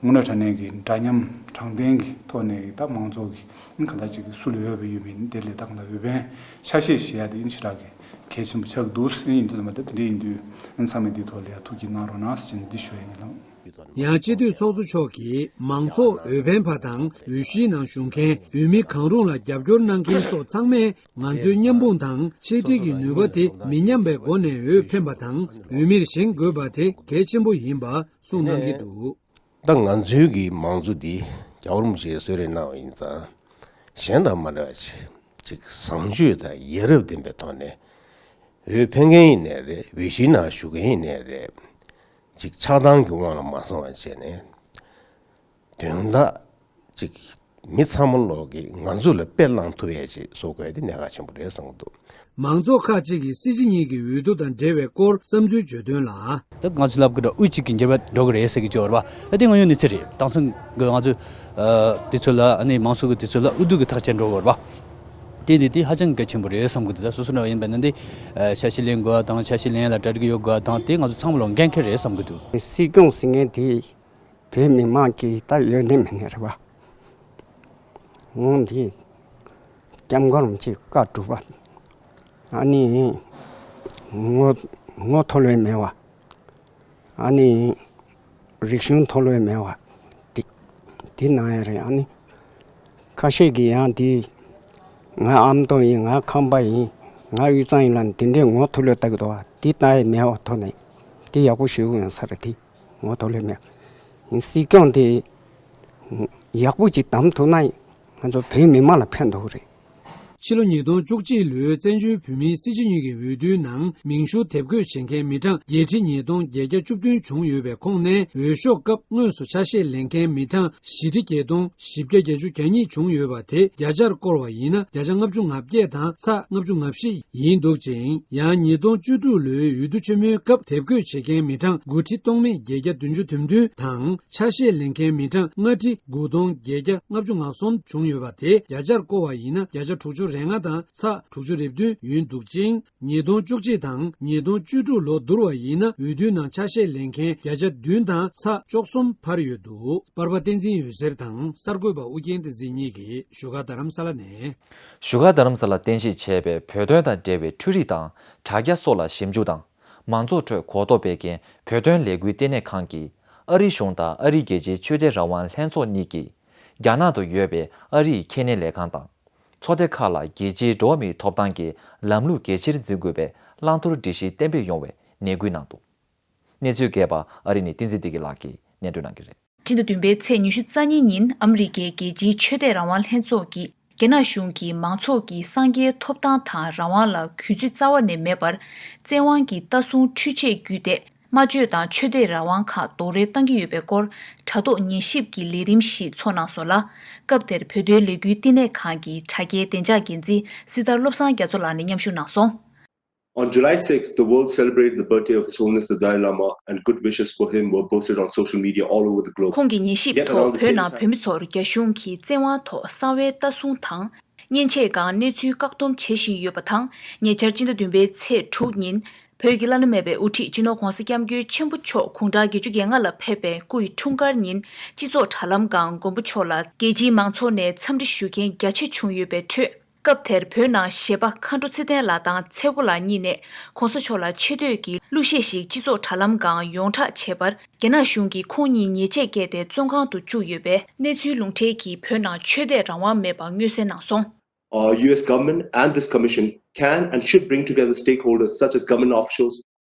དངོས་གནས་དྲང་གནས་ཀྱི་འདྲ་མཉམ་དྲང་བདེན་གྱི་ཐོག་ནས་ད་མང་ཚོགས་ཀྱི་ཨ་ནི་གང་ལྟར་ཅིག་གི་སུ་ལ་འོས་པ་ཡོད་མེད་དེ་ལས་ད་གང་ལྟར་འོས་འཕེན་ཆ་ཤས་བཞེས་ཡ་དེ་ཨ་ནི་ཞེ་དྲག་གི་གལ་ཆེན་པོ་ཆགས་འདུག་ཡིན་དུས་ད་མ་ད་དེ་འདྲ་ཡིན་དུས་ཨ་ནི་ཚང་མས་འདིའི་ཐོག་ལ་ཡ་ཐུགས་ཁུར་གནང་རོགས་གནང་ཟེར་ནས་འདི་ཞུ་ཡ་ཡིན་ལགས། ཡང་སྤྱི་འཐུས་ཚོགས་གཙོ་མཆོག་གིས་མང་ཚོགས་འོས་འཕེན་པ་དང་འོས་གཞིའི་ནང་ཞུགས་མཁན་འོས་མི་གང་རུང་ལ་རྒྱབ་སྐྱོར་གནང་མཁན་སོགས་ཚང་མས་ང་ཚོའི་མཉམ་སྤུངས་དང་ཆེད་ཁྲིད་ཀྱི་ནུས་པ་དེ་མི་ཉམས་པའི་སྒོ་ནས་འོས་འཕེན་པ་དང་འོས་མིར་བཞེངས་དགོས་པ་དེ་གལ་ཆེན་པོ་ཡིན་པ་གསུངས་གནང་གི་འདུག་ད་ང་ཚོའི་གི་མང་གཙོ་འདི་རྒྱལ་བ་རིན་པོ་ཆེས་གསོལ་རས་གནང་བ་ཡིན་ཙང་། གཞན་དང་མ་འདྲ་བ་ཅིག་ཅིག་བཟང་སྤྱོད་དང་ཡ་རབས་ལྡན་པའི་ཐོག་ནས་འོས་འཕེན་མཁན་ཡིན་ནའི་རེད། འོས་གཞིའི་ནང་ཞུགས་མཁན་ཡིན་ནའི་རེད། ཅིག་ཆགས་སྡང་གི་དབང་ལ་མ་སོང་བ་བྱས་ནས་དོན་དག་ཅིག་མི་ཚང་མ་ལོག་གིས་ང་ཚོ་ལ་དཔེ་བླངས་ཐུབ་ཡས་ཅིག་བཟོ་དགོས་དེ་གནད་འགག་ཆེན་པོ་རེད་བསམ་གྱི་འདུག་མང་ཚོགས་ཁག་ཅིག་གིས་སྲིད་སྤྱི་གཉིས་ཀྱི་འོས་བསྡུ་དང་འབྲེལ་བའི་སྐོར་བསམ་ཚུལ་བརྗོད་དོན་ལ། ད་ང་ཚོ་ལབ་ཀྱི་འདྲ་དབུས་གཅིག་གི་འགྱུར་བ་འགྲོ་གི་རེད་ཟེར་གྱི་བརྗོད་པ་རེད་པ། ད་དེ་དངོས་ཡོད་གནས་ཚུལ་རེད། དེང་སང་གི་ང་ཚོ་ཨ་དུས་ཚོད་ལ་ཨ་ནི་མང་ཚོགས་ཀྱི་དུས་ཚོད་ལ་འོས་བསྡུ་གི་ཐག་བཅད་འགྲོ་གི་ཡོད་རེད་པ། དེ་དེ་དེ་ཧ་ཅང་གལ་ཆེན་པོ་རེད་བསམ་གྱི་འདུག་ད་སོ་སོ་འདྲ་བ་ཡིན་པ་ན་འདི་ཨ་ཆ་ཤས་ལེན་དགོས་པ་དང་ཆ་ཤས་ལེན་ཡ་ལ་གྲ་སྒྲིག་ཡོད་དགོས་པ་དང་དེ་ང་ཚོ་ཚང་མ་ལ་འགན་འཁྱེར་རེད་བསམ་གྱི་འདུག་སྲིད་སྐྱོང་ཟེར་མཁན་དེ་བོད་མི་མང་གི་ད་ཡོན་ཏན་མེད་ནི་རེད་པ། འོང་འདི་སྐྱབས་མགོན་རིན་པོ་ཆེ་བཀའ་སྒྲུབ་པ། ཨ་ནི་ངོ་ངོ་མཐོ་ལོས་མེད་པ། ཨ་ནི་རིག་གཞུང་མཐོ་ལོས་མེད་པ། དེ་དེ་གནང་ཡ་རེད། ཨ་ནི་ཁ་ཤས་ཀྱིས་ཡང་དེ་ང་ཨ་མདོ་ཡིན། ང་ཁམས་པ་ཡིན། ང་དབུས་གཙང་ཡིན་ལབ་ནས་དེ་འདྲའི་ངོ་མཐོ་ལོས་ལྟ་གི་འདུག་པ། དེ་ལྟ་ཡ་མེད་པ་ཐོག་ནས་དེ་ཡག་པོ་ཞུ་གི་ཡོད་ས་རེད། དེ་ངོ་མཐོ་ལོས་མེད། སྲིད་སྐྱོང་དེ་ཡག་པོ་ཅིག་བདམས་ཐུབ་ན་ང་ཚོ་བོད་མི་མང་ལ་ཕན་ཐོགས་རེད། ཕྱི་ལོ་ཉིས་སྟོང་བཅུ་གཅིག་ལོའི་བཙན་བྱོལ་བོད་མིའི་སྲིད་སྤྱི་གཉིས་ཀྱི་འོས་བསྡུའི་ནང་མིང་གཞུང་དེབ་འགོད་བྱེད་མཁན་མི་གྲངས་བརྒྱད་ཁྲི་ཉིས་སྟོང་བརྒྱད་བརྒྱ་བཅུ་བདུན་བྱུང་ཡོད་པའི་ཁོངས་ནས། འོས་ཤོག་སྐབས་དངོས་སུ་ཆ་ཤས་ལེན་མཁན་མི་གྲངས་བཞི་ཁྲི་བརྒྱད་སྟོང་བཞི་བརྒྱ་བརྒྱད་ཅུ་གྱ་གཉིས་བྱུང་ཡོད་པ་དེ་བརྒྱ་ཆར་བསྐོར་བ་ཡིན་ན་བརྒྱ་ཆ་ལྔ་བཅུ་ང་བརྒྱད་དང་ཚེག་ལྔ་བཅུ་ང་བཞི་ཡིན་འདུག་ཅིང་། ཡང་ཉིས་སྟོང་བཅུ་དྲུག་ལོའི་འོས་བསྡུ་ཆེན་མོའི་སྐབས་དེབ་འགོད་བྱེད་མཁན་མི་གྲངས་དགུ་ཁྲི་སྟོང་མེད་བརྒྱད་བརྒྱ་བདུན་ཅུ་དོན་བདུན་དང་། ཆ་ཤས་ལེན་མཁན་མི་གྲངས་ལྔ་ཁྲི་དགུ་སྟོང་བརྒྱད་བརྒྱ་ལྔ་བཅུ་ང་གསུམ་བྱུང་ཡོད་པ་དེ་བརྒྱ་ཆར་བསྐོར་བ་ཡིན་ན་བརྒྱ་ཆ་དྲུག་ཅུ་རེ་ལྔ་དང་ཚེག་དྲུག་ཅུ་རེ་བདུན་ཡིན་འདུག་ཅིང་། ཉིས་སྟོང་བཅུ་གཅིག་དང་ཉིས་སྟོང་བཅུ་དྲུག་ལོ་བསྡུར་བ་ཡིན་ན་འོས་བསྡུའི་ནང་ཆ་ཤས་ལེན་མཁན་བརྒྱ་ཆ་བདུན་དང་ཚེག་བཅུ་གསུམ་འཕར་ཡོད་འདུག་པར་པ་བསྟན་འཛིན་འོད་ཟེར་དང་གསར་འགོད་པ་ཨུ་རྒྱན་བསྟན་འཛིན་གཉིས་ཀྱིས་བཞུགས་སྒར་རྡ་རམ་ས་ལ་ནས། བཞུགས་སྒར་རྡ་རམ་ས་ལ་རྟེན་གཞི་བྱས་པའི་བོད་དོན་དང་འབྲེལ་བའི་འཕྲུལ་རིག་དང་དྲ་རྒྱ་སོགས་ལ་ཞིབ་འཇུག་དང་། མང་ཚོགས་ཁྲོད་གོ་རྟོགས་སྤེལ་མཁན་བོད་དོན་ལས་འགུལ་ལྟེ་གནས་ཁང་གིས་ཨ་རིའི་གཞུང་དང་ཨ་རིའི་རྒྱལ་སྤྱིའི་ཆོས་དད་རང་དབང་ལྷན་ཚོགས་གཉིས་ཀྱིས་རྒྱ་ནག་ཏུ་ཡོད་པའི་ཨ་རིའི་ཁྱད་གནས་ལས་ཁང་དང་། ཚོགས་སྡེ་ཁག་ལ་རྒྱལ་སྤྱིའི་འགྲོ་བ་མིའི་ཐོབ་ཐང་གི་ལམ་ལུགས་གལ་ཆེར་འཛིན་དགོས་པའི་བླང་དོར་སྒྲིག་གཞི་གཏན་འབེབས་ཡོང་བའི་ནན་སྐུལ་གནང་འདུག་གནས་ཚུལ་རྒྱས་པ་ཨ་རི་ནས་བསྟན་འཛིན་བདེ་སྐྱིད་ལགས་ཀྱིས་སྙན་སྒྲོན་གནང་གི་རེད། སྤྱི་ཟླ་བདུན་པའི་ཚེས་ཉི་ཤུ་རྩ་གཉིས་ཉིན་ཨ་མི་རི་ཀའི་རྒྱལ་སྤྱིའི་ཆོས་དད་རང་དབང་ལྷན་ཚོགས་ཀྱིས་རྒྱ་ནག་གཞུང་གིས་མང་ཚོགས་ཀྱི་སངས་རྒྱས་ཐོབ་ཐང་དང་རང་དབང་ལ་གུས་བརྩི་རྩ་བ་ནས་མེད་པར་བཙན་དབང་གིས་ལྟ་སྲུང་འཕྲུལ་ཆས་བརྒྱུད་དེ། སྨྲ་བརྗོད་དང་ཆོས་དད་རང་དབང་ཁག་རྡོག་རོལ་བཏང་གི་ཡོད་པའི་སྐོར་དྲ་ཐོག་ཉན་ཞིབ་ཀྱི་ལས་རིམ་ཞིག་ཚོགས་གནང་སོང་ལ། སྐབས་དེར་བོད་དོན་ལས་འགུལ་བསྟི་གནས་ཁང་གི་དྲ་རྒྱའི་བདེ་འཇགས་འགན་འཛིན་སྲི་ཐར་བློ་བཟང་རྒྱ་མཚོ་ལགས་ནས་མཉམ་ཞུགས་གནང་སོང་། On July sixth, the world celebrated the birthday of His Holiness the Dalai Lama, and good wishes for him were posted on social media all over the globe. ཁོང་གི་ཉན་ཞིབ་ཐོག་བོད་ནང་བོད་མི་ཚོར་རྒྱ་གཞུང་གིས་བཙན་དབང་ཐོག་གསང་བའི་ལྟ་སྲུང་དང་། མཉེན་ཆས་སྒང་གནས་ཚུལ་བཀག་སྡོམ་བྱེད་བཞིན་ཡོད་པ་དང་། ཉེ་ཆར་སྤྱི་ཟླ་བདུན་པའི་ཚེས་དྲུག་ཉིན། བོད་ཀྱི་བླ་ན་མེད་པའི་དབུ་ཁྲིད་སྤྱི་ནོར་༧གོང་ས་༧སྐྱབས་མགོན་ཆེན་པོ་མཆོག་དགུང་གྲངས་བརྒྱད་ཅུ་གྱ་ལྔ་ལ་ཕེབས་པའི་སྐུ་ཡི་འཁྲུངས་སྐར་ཉིན། སྤྱི་ཚོགས་དྲ་ལམ་སྒང་མགོན་པོ་མཆོག་ལ་རྒྱལ་སྤྱིའི་མང་ཚོགས་ནས་འཚམས་འདྲི་ཞུ་མཁན་རྒྱ་ཆེ་བྱུང་ཡོད་པའི་ཁྲོད། སྐབས་དེར་བོད་ནང་གཞས་པ་མཁའ་འགྲོ་ཚེ་བརྟན་ལགས་དང་ཚེ་རྒོ་ལགས་གཉིས་ནས་༧གོང་ས་མཆོག་ལ་ཆེ་བསྟོད་ཀྱི་གླུ་གཞས་ཤིག་སྤྱི་ཚོགས་དྲ་ལམ་སྒང་ཡོངས་གྲགས་བྱས་པར། རྒྱ་ནག་གཞུང་གིས་ཁོང་གཉིས་ཉེས་ཆད་བཀལ་ཏེ་བཙོན་ཁང་དུ་བཅུག་ཡོད་པས། གནས་ཚུལ་ལུང་འདྲེན་གྱིས་བོད་ནང་ཆོས་དད་རང་དབང་མེད་པ་མངོན་གསལ་གནང་སོང་། Uh, U S government and this commission can and should bring together stakeholders such as government officials,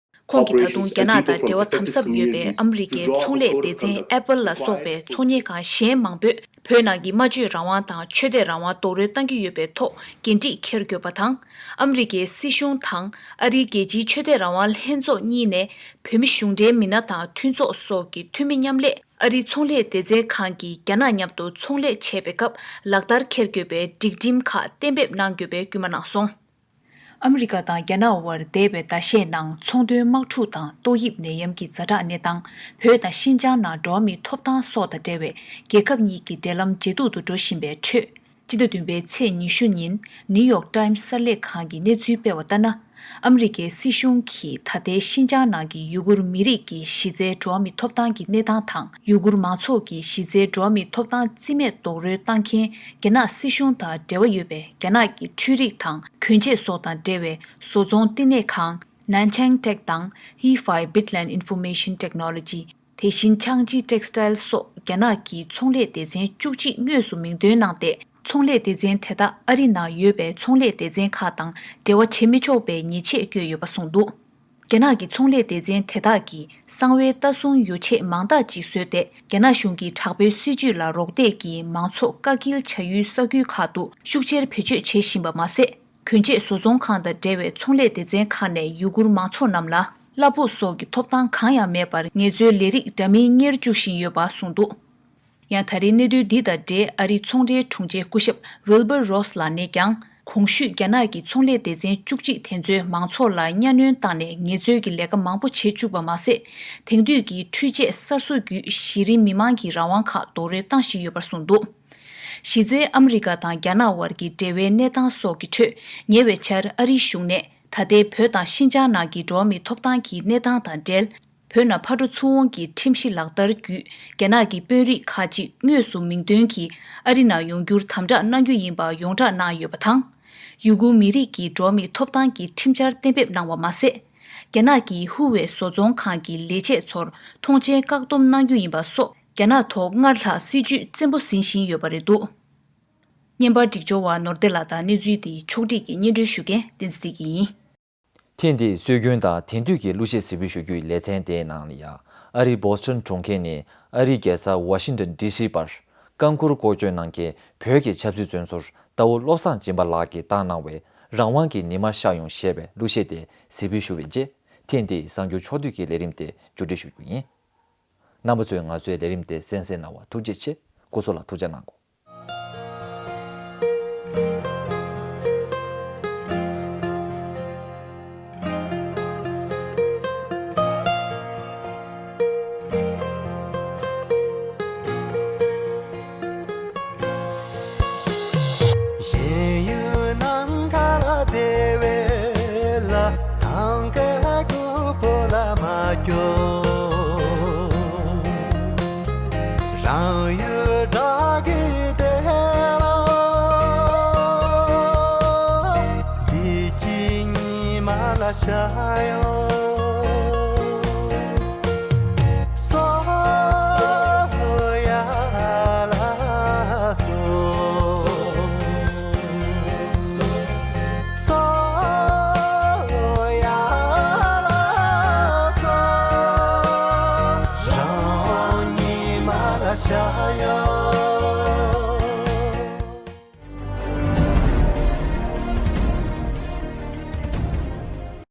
ཁོང་གིས་ད་དུང་རྒྱ་ནག་དང་འབྲེལ་བ་དམ་ཟབ་ཡོད་པའི་ཨ་མི་རི་ཀའི་ཚོང་ལས་སྡེ་ཚན་Apple་ལ་སོགས་པའི་ཚོང་གཉེར་ཁང་གཞན་མང་པོས་བོད་ནང་གི་སྨྲ་བརྗོད་རང་དབང་དང་ཆོས་དད་རང་དབང་རྡོག་རོལ་བཏང་གི་ཡོད་པའི་ཐོག་འགན་འཁྲི་འཁྱེར་དགོས་པ་དང་། ཨ་མི་རི་ཀའི་སྲིད་གཞུང་དང་ཨ་རིའི་རྒྱལ་སྤྱིའི་ཆོས་དད་རང་དབང་ལྷན་ཚོགས་གཉིས་ནས་བོད་མི་གཞུང་འབྲེལ་མི་སྣ་དང་མཐུན་ཚོགས་སོགས་ཀྱི་འཐུས་མི་མཉམ་ལས་ཨ་རིའི་ཚོང་ལས་སྡེ་ཚན་ཁང་གིས་རྒྱ་ནག་མཉམ་དུ་ཚོང་ལས་བྱེད་པའི་སྐབས་ལག་བསྟར་འཁྱེར་དགོས་པའི་སྒྲིག་ཁྲིམས་ཁག་གཏན་འབེབས་གནང་དགོས་པའི་སྐུལ་མ་གནང་སོང་། ཨ་མི་རི་ཀ་དང་རྒྱ་ནག་དབར་འདས་པའི་ཟླ་ཤས་ནང་ཚོང་དོན་དམག་འཁྲུག་དང་ཏོག་དབྱིབས་ནད་ཡམས་ཀྱི་ཛ་དྲག་གནས་སྟངས། བོད་དང་ཤིན་ཅང་ནང་འགྲོ་བ་མིའི་ཐོབ་ཐང་སོགས་དང་འབྲེལ་བའི་རྒྱལ་ཁབ་གཉིས་ཀྱི་འབྲེལ་ལམ་ཇེ་སྡུག་ཏུ་འགྲོ་བཞིན་པའི་ཁྲོད། སྤྱི་ཟླ་བདུན་པའི་ཚེས་ཉི་ཤུ་ཉིན་ནིའུ་ཡོག་ཊའིམ་གསར་ལས་ཁང་གིས་གནས་ཚུལ་སྤེལ་བ་ལྟར་ན། ཨ་མི་རི་ཀའི་སྲིད་གཞུང་གིས་ད་ལྟའི་ཤིན་ཅང་ནང་གི་ཡུ་གུར་མི་རིགས་ཀྱི་གཞི་རྩའི་འགྲོ་བ་མིའི་ཐོབ་ཐང་གི་གནས་སྟངས་དང་། ཡུ་གུར་མང་ཚོགས་ཀྱི་གཞི་རྩའི་འགྲོ་བ་མིའི་ཐོབ་ཐང་རྩིས་མེད་རྡོག་རོལ་བཏང་མཁན་རྒྱ་ནག་སྲིད་གཞུང་དང་འབྲེལ་བ་ཡོད་པའི་རྒྱ་ནག་གི་འཕྲུལ་རིག་དང་གྱོན་ཆས་སོགས་དང་འབྲེལ་བའི་བཟོ་ཚོང་བསྟི་གནས་ཁང་Nanchang Tech་དང་Hefei Bitland Information Technology། དེ་བཞིན་Changji Textile་སོགས་རྒྱ་ནག་གི་ཚོང་ལས་སྡེ་ཚན་བཅུ་གཅིག་དངོས་སུ་མིང་འདོན་གནང་སྟེ། ཚོང་ལས་སྡེ་ཚན་དེ་དག་ཨ་རི་ནང་ཡོད་པའི་ཚོང་ལས་སྡེ་ཚན་ཁག་དང་འབྲེལ་བ་བྱེད་མི་ཆོག་པའི་ཉེས་ཆད་བཀོད་ཡོད་པ་གསུངས་འདུག་རྒྱ་ནག་གི་ཚོང་ལས་སྡེ་ཚན་དེ་དག་གིས་གསང་བའི་ལྟ་སྲུང་ཡོ་ཆས་མང་དག་ཅིག་བཟོས་ཏེ། རྒྱ་ནག་གཞུང་གི་དྲག་པོའི་སྲིད་བྱུས་ལ་རོགས་འདེགས་ཀྱིས་མང་ཚོགས་བཀག་སྐྱིལ་བྱ་ཡུལ་ས་ཁུལ་ཁག་ཏུ་ཤུགས་ཆེར་བེད་སྤྱོད་བྱེད་བཞིན་པ་མ་ཟད། གྱོན་ཆས་བཟོ་ཚོང་ཁང་དང་འབྲེལ་བའི་ཚོང་ལས་སྡེ་ཚན་ཁག་ནས་ཡུ་གུར་མང་ཚོགས་རྣམས་ལ་གླ་ཕོགས་སོགས་ཀྱི་ཐོབ་ཐང་གང་ཡང་མེད་པར་ངལ་རྩོལ་ལས་རིགས་འདྲ་མིན་གཉེར་བཅུག་བཞིན་ཡོད་པ་གསུངས་འདུག་ཡང་ད་རེས་གནད་དོན་འདི་དང་འབྲེལ་ཨ་རིའི་ཚོང་འབྲེལ་དྲུང་ཆེ་སྐུ་ཞབས་Wilbur Ross་ལགས་ནས་ཀྱང་། གོང་ཞུས་རྒྱ་ནག་གི་ཚོང་ལས་སྡེ་ཚན་བཅུ་གཅིག་དེ་ཚོས་མང་ཚོགས་ལ་གཉའ་གནོན་བཏང་ནས་ངལ་རྩོལ་གྱི་ལས་ཀ་མང་པོ་བྱེད་བཅུག་པ་མ་ཟད། དེང་དུས་ཀྱི་འཕྲུལ་ཆས་གསར་བཟོ་བརྒྱུད་གཞི་རིམ་མི་མང་གི་རང་དབང་ཁག་རྡོག་རོལ་བཏང་བཞིན་ཡོད་པར་གསུངས་འདུག་གཞི་རྩའི་ཨ་མི་རི་ཀ་དང་རྒྱ་ནག་དབར་གྱི་འབྲེལ་བའི་གནས་སྟངས་སོགས་ཀྱི་ཁྲོད། ཉེ་བའི་ཆར་ཨ་རིའི་གཞུང་ནས་ད་ལྟའི་བོད་དང་ཤིན་ཅང་ནང་གི་འགྲོ་བ་མིའི་ཐོབ་ཐང་གི་གནས་སྟངས་དང་འབྲེལ། བོད་ནང་ཕར་འགྲོ་ཚུར་འོང་གི་ཁྲིམས་གཞི་ལག་བསྟར་བརྒྱུད། རྒྱ་ནག་གི་དཔོན་རིགས་ཁག་ཅིག་དངོས་སུ་མིང་འདོན་གྱིས་ཨ་རི་ནང་ཡོང་རྒྱུར་དམ་དྲག་གནང་རྒྱུ་ཡིན་པ་ཡོངས་གྲགས་གནང་ཡོད་པ་དང་། ཡུ་གུར་མི་རིགས་ཀྱི་འགྲོ་བ་མིའི་ཐོབ་ཐང་གི་ཁྲིམས་འཆར་གཏན་འབེབས་གནང་བ་མ་ཟད། རྒྱ་ནག་གི་ཧུ་ཝེ་བཟོ་ཚོང་ཁང་གི་ལས་བྱེད་ཚོར་ཐོངས་མཆན་བཀག་སྡོམ་གནང་རྒྱུ་ཡིན་པ་སོགས་རྒྱ་ནག་ཐོག་སྔར་ལྷག་སྲིད་ཇུས་བཙན་པོ་ཟིན་བཞིན་ཡོད་པ་རེད་འདུག་བརྙན་པར་སྒྲིག་སྦྱོར་བ་ནོར་བདེ་ལགས་དང་གནས་ཚུལ་འདི་ཕྱོགས་སྒྲིག་གིས་སྙན་སྒྲོན་ཞུ་མཁན་བསྟན་འཛིན་བདེ་སྐྱིད་ཡིན། ཐེངས་འདིའི་སྲོལ་རྒྱུན་དང་དེང་དུས་ཀྱི་གླུ་གཞས་གཟིགས་འབུལ་ཞུ་རྒྱུའི་ལེ་ཚན་དེའི་ནང་ལ་ཡང་ཨ་རིའི་བོ་སི་ཊོན་གྲོང་ཁྱེར་ནས་ཨ་རིའི་རྒྱལ་ས་ཝ་ཤིང་ཏོན་ཌི་སི་བར་རྐང་འཁུར་སྐོར་སྐྱོད་གནང་མཁན་བོད་ཀྱི་ཆབ་སྲིད་བཙོན་ཟུར་རྟ་བོ་བློ་བཟང་སྦྱིན་པ་ལགས་ཀྱིས་བཏང་གནང་བའི་རང་དབང་གི་ཉི་མ་ཤར་ཡོང་ཞེས་པའི་གླུ་གཞས་དེ་གཟིགས་འབུལ་ཞུ་བའི་རྗེས། ཐེངས་འདིའི་གསར་འགྱུར་ཕྱོགས་བསྡུས་ཀྱི་ལས་རིམ་དེ་མཇུག་སྒྲིལ་ཞུ་རྒྱུ་ཡིན། རྣམ་པ་ཚོས་ང་ཚོའི་ལས་རིམ་དེ་གསན་གཟིགས་གནང་བར་ཐུགས་རྗེ་ཆེ། སྐུ་གཟུགས་ལ་ཐུགས་ཅག་གནང་གོ། གཞན་ཡུལ་ནམ་མཁའ་ལ་བདེ་བའི་ལ་ཐང་ག་ཀུ་པོ་ལ་མ་སྐྱོ། རང་ཡུལ་བདག་གི་བདེ་ལ་ཡིད་ཀྱི་ཉི་མ་ལ་ཤར་ཡོང་། སོ་ཡ་ལ་སོ། སོ་ཡ་ལ་སོ། རང་ཉི་མ་ལ་ཤར་ཡོང་།